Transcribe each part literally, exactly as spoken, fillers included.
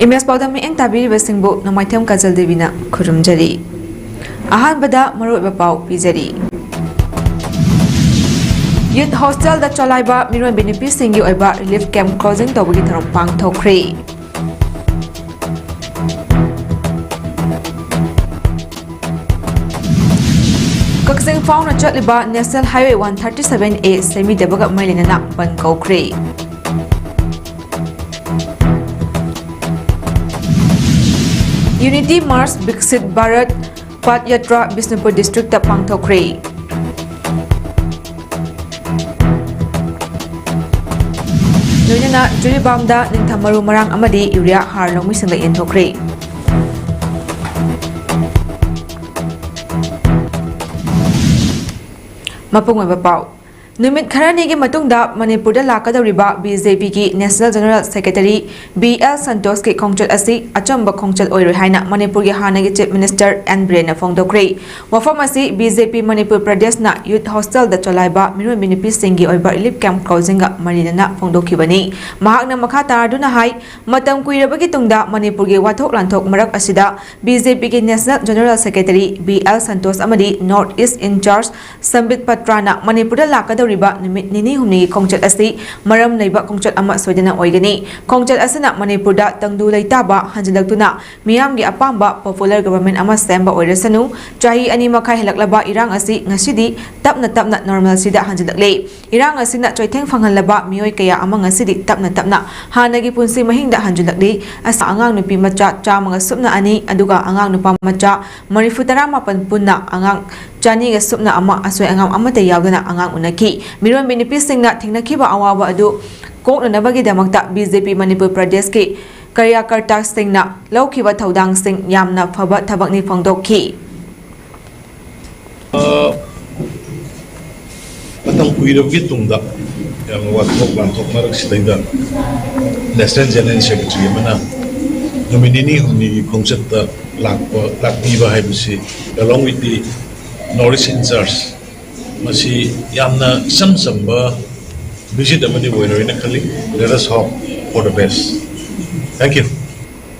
Image ꯄꯥꯎꯗꯝ ꯃꯤꯠꯌꯦꯡ ꯇꯥꯕꯤꯔꯤꯕꯁꯤꯡꯕꯨ ꯅꯣꯡꯃꯥꯏꯊꯦꯝ ꯀꯖꯜ ꯗꯦꯕꯤꯅ ꯈꯨꯔꯨꯝꯖꯔꯤ꯫ ꯑꯍꯥꯟꯕꯗ ꯃꯔꯨꯑꯣꯏꯕ ꯄꯥꯎ ꯄꯤꯖꯔꯤ꯫ ꯌꯨꯠ ꯍꯣꯁꯇꯦꯜꯗ ꯆꯂꯥꯏꯕ ꯃꯤꯔꯣꯟꯕꯤ ꯅꯨꯄꯤꯁꯤꯡꯒꯤ ꯑꯣꯏꯕ ꯔꯤꯂꯤꯐ ꯀꯦꯝꯞ ꯀ꯭ꯂꯣꯖꯤꯡ ꯇꯧꯕꯒꯤ ꯊꯧꯔꯝ ꯄꯥꯡꯊꯣꯛꯈ꯭ꯔꯦ꯫ ꯀꯛꯆꯤꯡ ꯐꯥꯎꯅ ꯆꯠꯂꯤꯕ National Highway one thirty seven A ꯁꯦꯝꯕꯤꯗꯕꯒ ꯃꯔꯤ ꯂꯩꯅꯅ ꯕꯟ ꯀꯧꯈ꯭ꯔꯦ꯫ Unity March Viksit Bharat Padh Yatra Bishnupur district ꯄꯥꯡꯊꯣꯛꯈ꯭ꯔꯦ꯫ ꯂꯣꯏꯅꯅ ꯖꯤꯔꯤꯕꯥꯝꯗ ꯅꯤꯡꯊꯝ ꯃꯔꯨ ꯃꯔꯥꯡ ꯑꯃꯗꯤ ꯌꯨꯔꯤꯌꯥ ꯍꯥꯔ ꯂꯧꯃꯤꯁꯤꯡꯗ ꯌꯦꯟꯊꯣꯛꯈ꯭ꯔꯦ꯫ ꯃꯄꯨꯡ ꯑꯣꯏꯕ ꯄꯥꯎ꯫ ꯅꯨꯃꯤꯠ ꯈꯔꯅꯤꯒꯤ ꯃꯇꯨꯡꯗ ꯃꯅꯤꯄꯨꯔꯗ ꯂꯥꯛꯀꯗꯧꯔꯤꯕ BJPꯒꯤ National General Secretary B L ꯁꯟꯇꯣꯁꯀꯤ ꯈꯣꯡꯆꯠ ꯑꯁꯤ ꯑꯆꯝꯕ ꯈꯣꯡꯆꯠ ꯑꯣꯏꯔꯣꯏ ꯍꯥꯏꯅ ꯃꯅꯤꯄꯨꯔꯒꯤ ꯍꯥꯟꯅꯒꯤ Chief Minister N ꯕꯤꯔꯦꯟꯅ ꯐꯣꯡꯗꯣꯛꯈ꯭ꯔꯦ꯫ ꯋꯥꯐꯝ ꯑꯁꯤ BJP ꯃꯅꯤꯄꯨꯔ ꯄ꯭ꯔꯗꯦꯁꯅ ꯌꯨꯠ ꯍꯣꯁꯇꯦꯜꯗ ꯆꯂꯥꯏꯕ ꯃꯤꯔꯣꯟꯕꯤ ꯅꯨꯄꯤꯁꯤꯡꯒꯤ ꯑꯣꯏꯕ ꯔꯤꯂꯤꯐ ꯀꯦꯝꯞ ꯀ꯭ꯂꯣꯖꯤꯡꯒ ꯃꯔꯤ ꯂꯩꯅꯅ ꯐꯣꯡꯗꯣꯛꯈꯤꯕꯅꯤ꯫ ꯃꯍꯥꯛꯅ ꯃꯈꯥ ꯇꯥꯔꯗꯨꯅ ꯍꯥꯏ, ꯃꯇꯝ ꯀꯨꯏꯔꯕꯒꯤ ꯇꯨꯡꯗ ꯃꯅꯤꯄꯨꯔꯒꯤ ꯋꯥꯊꯣꯛ ꯂꯥꯟꯊꯣꯛ ꯃꯔꯛ ꯑꯁꯤꯗ BJPꯒꯤ National General Secretary B L Santosh ꯑꯃꯗꯤ North East in charge ꯁꯝꯕꯤꯠ ꯄꯇ꯭ꯔꯥꯅ ꯃꯅꯤꯄꯨꯔꯗ ꯂꯥꯛꯀꯗꯧꯔꯤꯕ ꯅꯨꯃꯤꯠ ꯅꯤꯅꯤ ꯍꯨꯝꯅꯤꯒꯤ ꯈꯣꯡꯆꯠ ꯑꯁꯤ ꯃꯔꯝ ꯂꯩꯕ ꯈꯣꯡꯆꯠ ꯑꯃ ꯁꯣꯏꯗꯅ ꯑꯣꯏꯒꯅꯤ꯫ ꯈꯣꯡꯆꯠ ꯑꯁꯤꯅ ꯃꯅꯤꯄꯨꯔꯗ ꯇꯪꯗꯨ ꯂꯩꯇꯥꯕ ꯍꯟꯖꯤꯜꯂꯛꯇꯨꯅ ꯃꯤꯌꯥꯝꯒꯤ ꯑꯄꯥꯝꯕ popular government ꯑꯃ ꯁꯦꯝꯕ ꯑꯣꯏꯔꯁꯅꯨ꯫ ꯆꯍꯤ ꯑꯅꯤ ꯃꯈꯥꯏ ꯍꯦꯜꯂꯛꯂꯕ ꯏꯔꯥꯡ ꯑꯁꯤ ꯉꯁꯤꯗꯤ ꯇꯞꯅ ꯇꯞꯅ normalcyꯗ ꯍꯟꯖꯤꯜꯂꯛꯂꯦ꯫ ꯏꯔꯥꯡ ꯑꯁꯤꯅ ꯆꯣꯏꯊꯦꯡ ꯐꯪꯍꯜꯂꯕ ꯃꯤꯑꯣꯏ ꯀꯌꯥ ꯑꯃ ꯉꯁꯤꯗꯤ ꯇꯞꯅ ꯇꯞꯅ ꯍꯥꯟꯅꯒꯤ ꯄꯨꯟꯁꯤ ꯃꯍꯤꯡꯗ ꯍꯟꯖꯤꯜꯂꯛꯂꯤ꯫ ꯑꯁ, ꯑꯉꯥꯡ ꯅꯨꯄꯤ ꯃꯆꯥ ꯆꯥꯝꯃꯒ ꯁꯨꯞꯅ ꯑꯅꯤ, ꯑꯗꯨꯒ ꯑꯉꯥꯡ ꯅꯨꯄꯥ ꯃꯆꯥ ꯃꯔꯤꯐꯨ ꯇꯔꯥ ꯃꯥꯄꯟ ꯄꯨꯟꯅ ꯑꯉꯥꯡ ꯆꯅꯤꯒ ꯁꯨꯞꯅ ꯑꯃ ꯑꯁꯣꯏ ꯑꯉꯥꯝ ꯑꯃꯠꯇ ꯌꯥꯎꯗꯅ ꯑꯉꯥꯡ ꯎꯅꯈꯤ꯫ ꯃꯤꯔꯣꯟꯕꯤ ꯅꯨꯄꯤꯁꯤꯡꯅ ꯊꯦꯡꯅꯈꯤꯕ ꯑꯋꯥꯕ ꯑꯗꯨ ꯀꯣꯛꯅꯅꯕꯒꯤꯗꯃꯛꯇ BJP ꯃꯅꯤꯄꯨꯔ ꯄ꯭ꯔꯗꯦꯁꯀꯤ ꯀꯥꯔꯌꯀꯔꯇꯥꯁꯤꯡꯅ ꯂꯧꯈꯤꯕ ꯊꯧꯗꯥꯡꯁꯤꯡ ꯌꯥꯝꯅ ꯐꯕ ꯊꯕꯛꯅꯤ ꯐꯣꯡꯗꯣꯛꯈꯤ꯫ ꯃꯇꯝ ꯀꯨꯏꯔꯕꯒꯤ ꯇꯨꯡꯗ ꯌꯥꯝꯅ ꯋꯥꯊꯣꯛ ꯂꯥꯟꯊꯣꯛ ꯃꯔꯛꯁꯤꯗꯩꯗ National General Secretary ꯑꯃꯅ ꯅꯨꯃꯤꯠ ꯅꯤꯅꯤ ꯍꯨꯝꯅꯤꯒꯤ ꯈꯣꯡꯆꯠꯇ ꯂꯥꯛꯄ, ꯂꯥꯛꯄꯤꯕ ꯍꯥꯏꯕꯁꯤ, along with the North East in charge, ꯃꯁꯤ ꯌꯥꯝꯅ ꯏꯆꯝ ꯆꯝꯕ visit ꯑꯃꯗꯤ ꯑꯣꯏꯔꯣꯏꯅ ꯈꯜꯂꯤ꯫ Let us hope for the best. Thank you.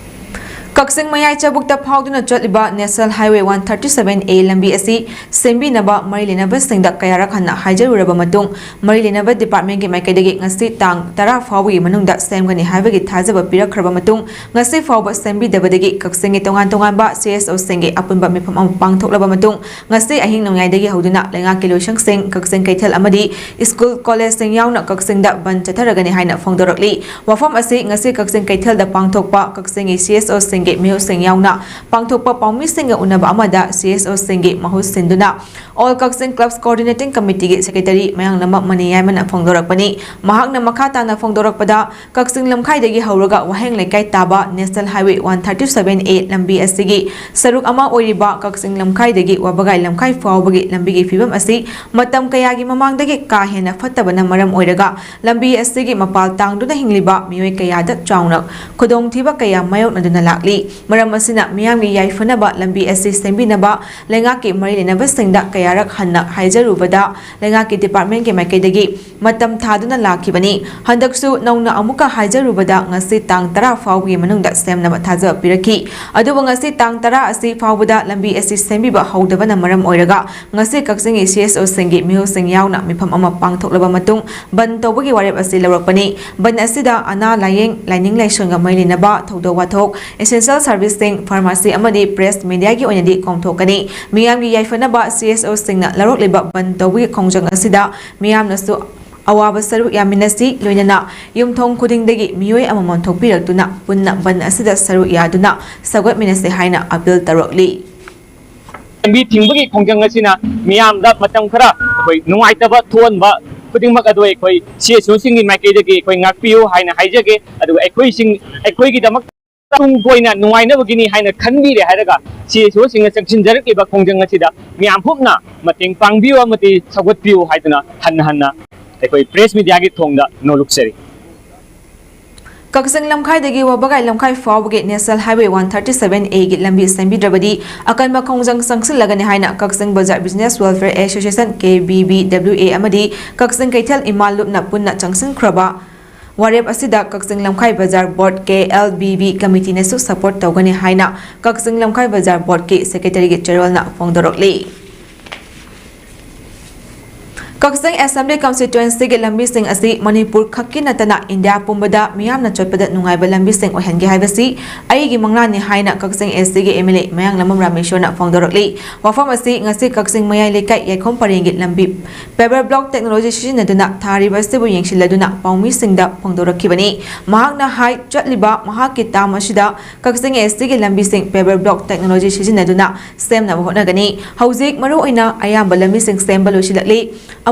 ꯀꯛꯆꯤꯡ ꯃꯌꯥꯏ ꯆꯕꯨꯛꯇ ꯐꯥꯎꯗꯨꯅ ꯆꯠꯂꯤꯕ National Highway one thirty seven A ꯂꯝꯕꯤ ꯑꯁꯤ ꯁꯦꯝꯕꯤꯅꯕ ꯃꯔꯤ ꯂꯩꯅꯕꯁꯤꯡꯗ ꯀꯌꯥꯔꯛ ꯍꯟꯅ ꯍꯥꯏꯖꯔꯨꯔꯕ ꯃꯇꯨꯡ, ꯃꯔꯤ ꯂꯩꯅꯕ department ꯀꯤ ꯃꯥꯏꯀꯩꯗꯒꯤ ꯉꯁꯤ ꯇꯥꯡ ꯇꯔꯥ ꯐꯥꯎꯕꯒꯤ ꯃꯅꯨꯡꯗ ꯁꯦꯝꯒꯅꯤ ꯍꯥꯏꯕꯒꯤ ꯊꯥꯖꯕ ꯄꯤꯔꯛꯈ꯭ꯔꯕ ꯃꯇꯨꯡ, ꯉꯁꯤ ꯐꯥꯎꯕ ꯁꯦꯝꯕꯤꯗꯕꯗꯒꯤ ꯀꯛꯆꯤꯡꯒꯤ ꯇꯣꯉꯥꯟ ꯇꯣꯉꯥꯟꯕ C S O ꯁꯤꯡꯒꯤ ꯑꯄꯨꯟꯕ ꯃꯤꯐꯝ ꯑꯃ ꯄꯥꯡꯊꯣꯛꯂꯕ ꯃꯇꯨꯡ, ꯉꯁꯤ ꯑꯍꯤꯡ ꯅꯣꯡꯌꯥꯏꯗꯒꯤ ꯍꯧꯗꯨꯅ ꯂꯩꯉꯥꯛꯀꯤ ꯂꯣꯏꯁꯪꯁꯤꯡ, ꯀꯛꯆꯤꯡ ꯀꯩꯊꯦꯜ ꯑꯃꯗꯤ ꯁ꯭ꯀꯨꯜ ꯀꯣꯂꯦꯖꯁꯤꯡ ꯌꯥꯎꯅ ꯀꯛꯆꯤꯡꯗ ꯕꯟꯗ ꯆꯠꯊꯔꯒꯅꯤ ꯍꯥꯏꯅ ꯐꯣꯡꯗꯣꯔꯛꯂꯤ꯫ ꯋꯥꯐꯝ ꯑꯁꯤ ꯉꯁꯤ ꯀꯛꯆꯤꯡ ꯀꯩꯊꯦꯜꯗ ꯄꯥꯡꯊꯣꯛꯄ ꯀꯛꯆꯤꯡꯒꯤ C S O ꯁꯤꯡꯒꯤ ꯃꯤꯍꯨꯠꯁꯤꯡ ꯌꯥꯎꯅ ꯄꯥꯡꯊꯣꯛꯄ ꯄꯥꯎꯃꯤꯁꯤꯡꯒ ꯎꯅꯕ ꯑꯃꯗ C S O ꯁꯤꯡꯒꯤ ꯃꯍꯨꯠ ꯁꯤꯟꯗꯨꯅ All Kakching Clubs Coordinating Committee ꯒꯤ secretary ꯃꯌꯥꯡꯂꯝꯕꯝ ꯃꯅꯤꯌꯥꯏꯃꯅ ꯐꯣꯡꯗꯣꯔꯛꯄꯅꯤ꯫ ꯃꯍꯥꯛꯅ ꯃꯈꯥ ꯇꯥꯅ ꯐꯣꯡꯗꯣꯔꯛꯄꯗ, ꯀꯛꯆꯤꯡ ꯂꯝꯈꯥꯏꯗꯒꯤ ꯍꯧꯔꯒ ꯋꯥꯍꯦꯡ ꯂꯩꯀꯥꯏ ꯇꯥꯕ National Highway one thirty seven A ꯂꯝꯕꯤ ꯑꯁꯤꯒꯤ ꯁꯔꯨꯛ ꯑꯃ ꯑꯣꯏꯔꯤꯕ ꯀꯛꯆꯤꯡ ꯂꯝꯈꯥꯏꯗꯒꯤ ꯋꯥꯕꯒꯥꯏ ꯂꯝꯈꯥꯏ ꯐꯥꯎꯕꯒꯤ ꯂꯝꯕꯤꯒꯤ ꯐꯤꯕꯝ ꯑꯁꯤ ꯃꯇꯝ ꯀꯌꯥꯒꯤ ꯃꯃꯥꯡꯗꯒꯤ ꯀꯥ ꯍꯦꯟꯅ ꯐꯠꯇꯕꯅ ꯃꯔꯝ ꯑꯣꯏꯔꯒ ꯂꯝꯕꯤ ꯑꯁꯤꯒꯤ ꯃꯄꯥꯜ ꯇꯥꯡꯗꯨꯅ ꯍꯤꯡꯂꯤꯕ ꯃꯤꯑꯣꯏ ꯀꯌꯥꯗ ꯆꯥꯎꯅ ꯈꯨꯗꯣꯡꯊꯤꯕ ꯀꯌꯥ ꯃꯥꯌꯣꯛꯅꯗꯨꯅ ꯂꯥꯛꯂꯤ꯫ ꯃꯔꯝ ꯑꯁꯤꯅ ꯃꯤꯌꯥꯝꯒꯤ ꯌꯥꯏꯐꯅꯕ ꯂꯝꯕꯤ ꯑꯁꯤ ꯁꯦꯝꯕꯤꯅꯕ ꯂꯩꯉꯥꯛꯀꯤ ꯃꯔꯤ ꯂꯩꯅꯕꯁꯤꯡꯗ ꯀꯌꯥꯔꯛ ꯍꯟꯅ ꯍꯥꯏꯖꯔꯨꯕꯗ ꯂꯩꯉꯥꯛꯀꯤ department ꯀꯤ ꯃꯥꯏꯀꯩꯗꯒꯤ ꯃꯇꯝ ꯊꯥꯗꯨꯅ ꯂꯥꯛꯈꯤꯕꯅꯤ꯫ ꯍꯟꯗꯛꯁꯨ ꯅꯧꯅ ꯑꯃꯨꯛꯀ ꯍꯥꯏꯖꯔꯨꯕꯗ ꯉꯁꯤ ꯇꯥꯡ ꯇꯔꯥ ꯐꯥꯎꯕꯒꯤ ꯃꯅꯨꯡꯗ ꯁꯦꯝꯅꯕ ꯊꯥꯖꯕ ꯄꯤꯔꯛꯈꯤ꯫ ꯑꯗꯨꯕꯨ ꯉꯁꯤ ꯇꯥꯡ ꯇꯔꯥ ꯑꯁꯤ ꯐꯥꯎꯕꯗ ꯂꯝꯕꯤ ꯑꯁꯤ ꯁꯦꯝꯕꯤꯕ ꯍꯧꯗꯕꯅ ꯃꯔꯝ ꯑꯣꯏꯔꯒ ꯉꯁꯤ ꯀꯛꯆꯤꯡꯒꯤ C S O ꯁꯤꯡꯒꯤ ꯃꯤꯍꯨꯠꯁꯤꯡ ꯌꯥꯎꯅ ꯃꯤꯐꯝ ꯑꯃ ꯄꯥꯡꯊꯣꯛꯂꯕ ꯃꯇꯨꯡ ꯕꯟꯗ ꯇꯧꯕꯒꯤ ꯋꯥꯔꯦꯞ ꯑꯁꯤ ꯂꯧꯔꯛꯄꯅꯤ꯫ ꯕꯟꯗ ꯑꯁꯤꯗ ꯑꯅꯥ ꯂꯥꯌꯦꯡ, ꯂꯥꯏꯅꯤꯡ ꯂꯥꯏꯁꯣꯟꯒ ꯃꯔꯤ ꯂꯩꯅꯕ ꯊꯧꯗꯣꯛ ꯋꯥꯊꯣꯛ, essential service ꯁꯤꯡ, pharmacy ꯑꯃꯗꯤ press media ꯒꯤ ꯑꯣꯏꯅꯗꯤ ꯀꯣꯝꯊꯣꯛꯀꯅꯤ꯫ ꯃꯤꯌꯥꯝꯒꯤ ꯌꯥꯏꯐꯅꯕ C S O ꯁꯤꯡꯅ ꯂꯧꯔꯛꯂꯤꯕ ꯕꯟꯗ ꯇꯧꯕꯒꯤ ꯈꯣꯡꯖꯪ ꯑꯁꯤꯗ ꯃꯤꯌꯥꯝꯅꯁꯨ ꯑꯋꯥꯕ ꯁꯔꯨꯛ ꯌꯥꯃꯤꯟꯅꯁꯤ, ꯂꯣꯏꯅꯅ ꯌꯨꯝꯊꯣꯡ ꯈꯨꯗꯤꯡꯗꯒꯤ ꯃꯤꯑꯣꯏ ꯑꯃꯃꯝ ꯊꯣꯛꯄꯤꯔꯛꯇꯨꯅ ꯄꯨꯟꯅ ꯕꯟꯗ ꯑꯁꯤꯗ ꯁꯔꯨꯛ ꯌꯥꯗꯨꯅ ꯁꯧꯒꯠꯃꯤꯟꯅꯁꯤ ꯍꯥꯏꯅ appeal ꯇꯧꯔꯛꯂꯤ꯫ ꯂꯝꯕꯤ ꯊꯤꯡꯕꯒꯤ ꯈꯣꯡꯖꯪ ꯑꯁꯤꯅ ꯃꯤꯌꯥꯝꯗ ꯃꯇꯝ ꯈꯔ ꯑꯩꯈꯣꯏ ꯅꯨꯡꯉꯥꯏꯇꯕ ꯊꯣꯛꯍꯟꯕ ꯈꯨꯗꯤꯡꯃꯛ ꯑꯗꯨ ꯑꯩꯈꯣꯏ C S O ꯁꯤꯡꯒꯤ ꯃꯥꯏꯀꯩꯗꯒꯤ ꯑꯩꯈꯣꯏ ꯉꯥꯛꯄꯤꯌꯨ ꯍꯥꯏꯅ ꯍꯥꯏꯖꯒꯦ꯫ ꯑꯗꯨꯒ ꯑꯩꯈꯣꯏꯁꯤꯡ, ꯑꯩꯈꯣꯏꯒꯤꯗꯃꯛ ꯇꯨꯡ ꯀꯣꯏꯅ ꯅꯨꯡꯉꯥꯏꯅꯕꯒꯤꯅꯤ ꯍꯥꯏꯅ ꯈꯟꯕꯤꯔꯦ ꯍꯥꯏꯔꯒ C S O ꯁꯤꯡꯅ ꯆꯪꯁꯤꯟꯖꯔꯛꯂꯤꯕ ꯈꯣꯡꯖꯪ ꯑꯁꯤꯗ ꯃꯤꯌꯥꯝ ꯄꯨꯝꯅ ꯃꯇꯦꯡ ꯄꯥꯡꯕꯤꯌꯨ ꯑꯃꯗꯤ ꯁꯧꯒꯠꯄꯤꯌꯨ ꯍꯥꯏꯗꯨꯅ ꯍꯟꯅ ꯍꯟꯅ ꯑꯩꯈꯣꯏ press media ꯒꯤ ꯊꯣꯡꯗ ꯅꯣꯜꯂꯨꯛꯆꯔꯤ꯫ ꯀꯛꯆꯤꯡ ꯂꯝꯈꯥꯏꯗꯒꯤ ꯋꯥꯕꯒꯥꯏ ꯂꯝꯈꯥꯏ ꯐꯥꯎꯕꯒꯤ National Highway one thirty seven A ꯒꯤ ꯂꯝꯕꯤ ꯁꯦꯝꯕꯤꯗ꯭ꯔꯕꯗꯤ ꯑꯀꯟꯕ ꯈꯣꯡꯖꯪ ꯆꯪꯁꯤꯜꯂꯒꯅꯤ ꯍꯥꯏꯅ ꯀꯛꯆꯤꯡ ꯕꯖꯥꯔ Business Welfare Association, K B B W A, ꯑꯃꯗꯤ ꯀꯛꯆꯤꯡ ꯀꯩꯊꯦꯜ ꯏꯃꯥ ꯂꯨꯞꯅ ꯄꯨꯟꯅ ꯆꯪꯁꯤꯟꯈ꯭ꯔꯕ ꯋꯥꯔꯦꯞ ꯑꯁꯤꯗ ꯀꯛꯆꯤꯡ ꯂꯝꯈꯥꯏ ꯕꯖꯥꯔ ꯕꯣꯔꯗ, ꯀꯦ ꯑꯦꯜ ꯕꯤ ꯕꯤ, ꯀꯃꯤꯇꯤꯅꯁꯨ ꯁꯄꯣꯔꯠ ꯇꯧꯒꯅꯤ ꯍꯥꯏꯅ ꯀꯛꯆꯤꯡ ꯂꯝꯈꯥꯏ ꯕꯖꯥꯔ ꯕꯣꯔꯗꯀꯤ ꯁꯦꯀ꯭ꯔꯦꯇꯔꯤꯒꯤ ꯆꯦꯔꯣꯜꯅ ꯐꯣꯡꯗꯣꯔꯛꯂꯤ꯫ ꯀꯛꯆꯤꯡ ꯑꯦꯁꯦꯝꯕ꯭ꯂꯤ ꯀꯟꯁꯇꯤꯇ꯭ꯋꯦꯟꯁꯤꯒꯤ ꯂꯝꯕꯤꯁꯤꯡ ꯑꯁꯤ ꯃꯅꯤꯄꯨꯔ ꯈꯛꯀꯤ ꯅꯠꯇꯅ ꯏꯟꯗꯤꯌꯥ ꯄꯨꯝꯕꯗ ꯃꯤꯌꯥꯝꯅ ꯆꯠꯄꯗ ꯅꯨꯡꯉꯥꯏꯕ ꯂꯝꯕꯤꯁꯤꯡ ꯑꯣꯏꯍꯟꯒꯦ ꯍꯥꯏꯕꯁꯤ ꯑꯩꯒꯤ ꯃꯪꯂꯥꯟꯅꯤ ꯍꯥꯏꯅ ꯀꯛꯆꯤꯡ ꯑꯦꯁ ꯇꯤꯒꯤ ꯑꯦꯝ ꯑꯦꯜ ꯑꯦ ꯃꯌꯥꯡꯂꯝꯕꯝ ꯔꯥꯃꯦꯁꯣꯔꯅ ꯐꯣꯡꯗꯣꯔꯛꯂꯤ꯫ ꯋꯥꯐꯝ ꯑꯁꯤ ꯉꯁꯤ ꯀꯛꯆꯤꯡ ꯃꯌꯥꯏ ꯂꯩꯀꯥꯏ ꯌꯥꯏꯈꯣꯝ ꯄꯔꯦꯡꯒꯤ ꯂꯝꯕꯤ ꯄꯦꯕꯔ ꯕ꯭ꯂꯣꯛ ꯇꯦꯛꯅꯣꯂꯣꯖꯤ ꯁꯤꯖꯤꯟꯅꯗꯨꯅ ꯊꯥꯔꯤꯕ ꯑꯁꯤꯕꯨ ꯌꯦꯡꯁꯤꯜꯂꯗꯨꯅ ꯄꯥꯎꯃꯤꯁꯤꯡꯗ ꯐꯣꯡꯗꯣꯔꯛꯈꯤꯕꯅꯤ꯫ ꯃꯍꯥꯛꯅ ꯍꯥꯏ, ꯆꯠꯂꯤꯕ ꯃꯍꯥꯛꯀꯤ ꯇꯥꯝ ꯑꯁꯤꯗ ꯀꯛꯆꯤꯡ ꯑꯦꯁ ꯇꯤꯒꯤ ꯂꯝꯕꯤꯁꯤꯡ ꯄꯦꯕꯔ ꯕ꯭ꯂꯣꯛ ꯇꯦꯛꯅꯣꯂꯣꯖꯤ ꯁꯤꯖꯤꯟꯅꯗꯨꯅ ꯁꯦꯝꯅꯕ ꯍꯣꯠꯅꯒꯅꯤ꯫ ꯍꯧꯖꯤꯛ ꯃꯔꯨꯑꯣꯏꯅ ꯑꯌꯥꯝꯕ ꯂꯝꯕꯤꯁꯤꯡ ꯁꯦꯝꯕ ꯂꯣꯏꯁꯤꯜꯂꯛꯂꯤ꯫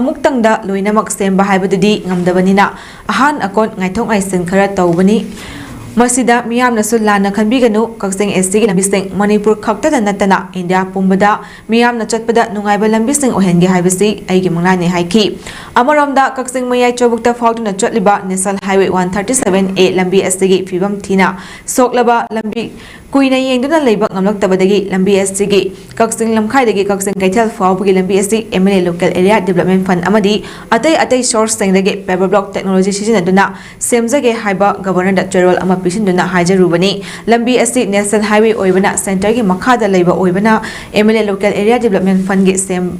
ꯑꯃꯨꯛꯇꯪꯗ ꯂꯣꯏꯅꯃꯛ ꯁꯦꯝꯕ ꯍꯥꯏꯕꯗꯨꯗꯤ ꯉꯝꯗꯕꯅꯤꯅ ꯑꯍꯥꯟ ꯑꯀꯣꯟ ꯉꯥꯏꯊꯣꯛ ꯉꯥꯏꯁꯤꯟ ꯈꯔ ꯇꯧꯕꯅꯤ꯫ ꯃꯁꯤꯗ ꯃꯤꯌꯥꯝꯅꯁꯨ ꯂꯥꯟꯅ ꯈꯟꯕꯤꯒꯅꯨ꯫ ꯀꯛꯆꯤꯡ ꯑꯦꯁ ꯇꯤꯒꯤ ꯂꯝꯕꯤꯁꯤꯡ ꯃꯅꯤꯄꯨꯔ ꯈꯛꯇꯗ ꯅꯠꯇꯅ ꯏꯟꯗꯤꯌꯥ ꯄꯨꯝꯕꯗ ꯃꯤꯌꯥꯝꯅ ꯆꯠꯄꯗ ꯅꯨꯡꯉꯥꯏꯕ ꯂꯝꯕꯤꯁꯤꯡ ꯑꯣꯏꯍꯟꯒꯦ ꯍꯥꯏꯕꯁꯤ ꯑꯩꯒꯤ ꯃꯪꯂꯥꯟꯅꯤ ꯍꯥꯏꯈꯤ꯫ ꯑꯃꯔꯣꯝꯗ ꯀꯛꯆꯤꯡ ꯃꯌꯥꯏ ꯆꯧꯕꯨꯛꯇ ꯐꯥꯎꯗꯨꯅ ꯆꯠꯂꯤꯕ national highway one thirty seven A ꯂꯝꯕꯤ ꯑꯁꯤꯒꯤ ꯐꯤꯕꯝ ꯊꯤꯅ ꯁꯣꯛꯂꯕ ꯂꯝꯕꯤ ꯀꯨꯏꯅ ꯌꯦꯡꯗꯨꯅ ꯂꯩꯕ ꯉꯝꯂꯛꯇꯕꯗꯒꯤ ꯂꯝꯕꯤ ꯑꯁꯤꯒꯤ ꯀꯛꯆꯤꯡ ꯂꯝꯈꯥꯏꯗꯒꯤ ꯀꯛꯆꯤꯡ ꯀꯩꯊꯦꯜ ꯐꯥꯎꯕꯒꯤ ꯂꯝꯕꯤ ꯑꯁꯤ M L A local area development fund ꯑꯃꯗꯤ ꯑꯇꯩ ꯑꯇꯩ ꯁꯣꯔꯁꯁꯤꯡꯗꯒꯤ ꯄꯦꯕꯔ ꯕ꯭ꯂꯣꯛ ꯇꯦꯛꯅꯣꯂꯣꯖꯤ ꯁꯤꯖꯤꯟꯅꯗꯨꯅ ꯁꯦꯝꯖꯒꯦ ꯍꯥꯏꯕ ꯒꯕꯔꯅꯔꯗ ꯆꯦꯔꯣꯜ ꯑꯃ ꯄꯤꯁꯤꯟꯗꯨꯅ ꯍꯥꯏꯖꯔꯨꯕꯅꯤ꯫ ꯂꯝꯕꯤ ꯑꯁꯤ ꯅꯦꯁꯅꯦꯜ ꯍꯥꯏꯋꯦ ꯑꯣꯏꯕꯅ ꯁꯦꯟꯇꯔꯒꯤ ꯃꯈꯥꯗ ꯂꯩꯕ ꯑꯣꯏꯕꯅ M L A local area development ꯐꯟꯒꯤ ꯁꯦꯝ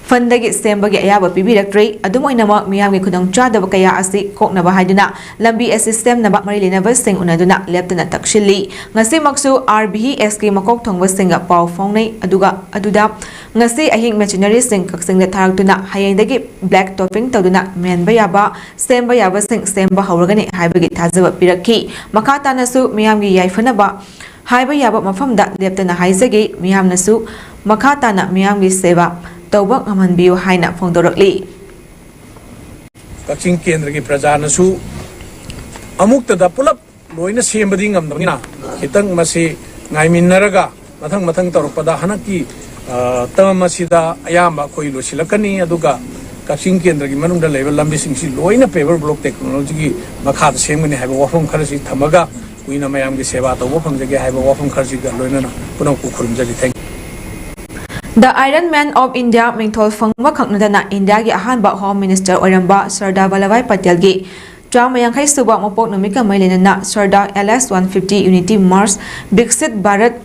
ꯐꯟꯗꯒꯤ ꯁꯦꯝꯕꯒꯤ ꯑꯌꯥꯕ ꯄꯤꯕꯤꯔꯛꯇ꯭ꯔꯤ꯫ ꯑꯗꯨꯝ ꯑꯣꯏꯅꯃꯛ ꯃꯤꯌꯥꯝꯒꯤ ꯈꯨꯗꯣꯡꯆꯥꯗꯕ ꯀꯌꯥ ꯑꯁꯤ ꯀꯣꯛꯅꯕ ꯍꯥꯏꯗꯨꯅ ꯂꯝꯕꯤ ꯑꯁꯤ ꯁꯦꯝꯅꯕ ꯃꯔꯤ ꯂꯩꯅꯕꯁꯤꯡ ꯎꯅꯗꯨꯅ ꯂꯦꯞꯇꯅ ꯇꯛꯁꯤꯜꯂꯤ꯫ ꯉꯁꯤꯃꯛꯁꯨ ꯑꯥꯔ ꯚꯤ ꯑꯦꯁꯀꯤ ꯃꯀꯣꯛ ꯊꯣꯡꯕꯁꯤꯡꯒ ꯄꯥꯎ ꯐꯥꯎꯅꯩ꯫ ꯑꯗꯨꯒ ꯑꯗꯨꯗ ꯉꯁꯤ ꯑꯍꯤꯡ ꯃꯦꯆꯤꯅꯔꯤꯁꯤꯡ ꯀꯛꯆꯤꯡꯗ ꯊꯥꯔꯛꯇꯨꯅ ꯍꯌꯦꯡꯗꯒꯤ ꯕ꯭ꯂꯦꯛ ꯇꯣꯞꯄꯤꯡ ꯇꯧꯗꯨꯅ ꯃꯦꯟꯕ ꯌꯥꯕ, ꯁꯦꯝꯕ ꯌꯥꯕꯁꯤꯡ ꯁꯦꯝꯕ ꯍꯧꯔꯒꯅꯤ ꯍꯥꯏꯕꯒꯤ ꯊꯥꯖꯕ ꯄꯤꯔꯛꯈꯤ꯫ ꯃꯈꯥ ꯇꯥꯅꯁꯨ ꯃꯤꯌꯥꯝꯒꯤ ꯌꯥꯏꯐꯅꯕ ꯍꯥꯏꯕ ꯌꯥꯕ ꯃꯐꯝꯗ ꯂꯦꯞꯇꯅ ꯍꯥꯏꯖꯒꯦ꯫ ꯃꯤꯌꯥꯝꯅꯁꯨ ꯃꯈꯥ ꯇꯥꯅ ꯃꯤꯌꯥꯝꯒꯤ ꯁꯦꯕꯥ ꯇꯧꯕ ꯉꯝꯍꯟꯕꯤꯌꯨ ꯍꯥꯏꯅ ꯐꯣꯡꯗꯣꯔꯛꯂꯤ꯫ ꯀꯛꯆꯤꯡ ꯀꯦꯟꯗ꯭ꯔꯒꯤ ꯄ꯭ꯔꯖꯥꯅꯁꯨ ꯑꯃꯨꯛꯇꯗ ꯄꯨꯂꯞ ꯂꯣꯏꯅ ꯁꯦꯝꯕꯗꯤ ꯉꯝꯗꯕꯅꯤꯅ, ꯈꯤꯇꯪ ꯃꯁꯤ ꯉꯥꯏꯃꯤꯟꯅꯔꯒ ꯃꯊꯪ ꯃꯊꯪ ꯇꯧꯔꯛꯄꯗ ꯍꯟꯗꯛꯀꯤ, ꯑ, ꯇꯔꯝ ꯑꯁꯤꯗ ꯑꯌꯥꯝꯕ ꯑꯩꯈꯣꯏ ꯂꯣꯏꯁꯤꯜꯂꯛꯀꯅꯤ꯫ ꯑꯗꯨꯒ ꯀꯛꯆꯤꯡ ꯀꯦꯟꯗ꯭ꯔꯒꯤ ꯃꯅꯨꯡꯗ ꯂꯩꯕ ꯂꯝꯕꯤꯁꯤꯡꯁꯤ ꯂꯣꯏꯅ ꯄꯦꯕꯔ ꯕ꯭ꯂꯣꯛ ꯇꯦꯛꯅꯣꯂꯣꯖꯤꯒꯤ ꯃꯈꯥꯗ ꯁꯦꯝꯒꯅꯤ ꯍꯥꯏꯕ ꯋꯥꯐꯝ ꯈꯔꯁꯤ ꯊꯝꯃꯒ, ꯀꯨꯏꯅ ꯃꯌꯥꯝꯒꯤ ꯁꯦꯕꯥ ꯇꯧꯕ ꯐꯪꯖꯒꯦ ꯍꯥꯏꯕ ꯋꯥꯐꯝ ꯈꯔꯁꯤꯒ ꯂꯣꯏꯅꯅ ꯄꯨꯝꯅꯃꯛꯄꯨ ꯈꯨꯔꯨꯝꯖꯔꯤ꯫ Thank you. The Iron Man of India ꯃꯤꯡꯊꯣꯜ ꯐꯪꯕ ꯈꯛ ꯅꯠꯇꯅ ꯏꯟꯗꯤꯌꯥꯒꯤ ꯑꯍꯥꯟꯕ ꯍꯣꯝ ꯃꯤꯅꯤꯁꯇꯔ ꯑꯣꯏꯔꯝꯕ ꯁꯔꯗꯥꯔ ꯚꯜꯂꯚꯚꯥꯏ ꯄꯇꯦꯜꯒꯤ ꯆꯥꯝꯃ ꯌꯥꯡꯈꯩ ꯁꯨꯕ ꯃꯄꯣꯛ ꯅꯨꯃꯤꯠꯀ ꯃꯔꯤ ꯂꯩꯅꯅ Sardar L S one fifty unity march Viksit Bharat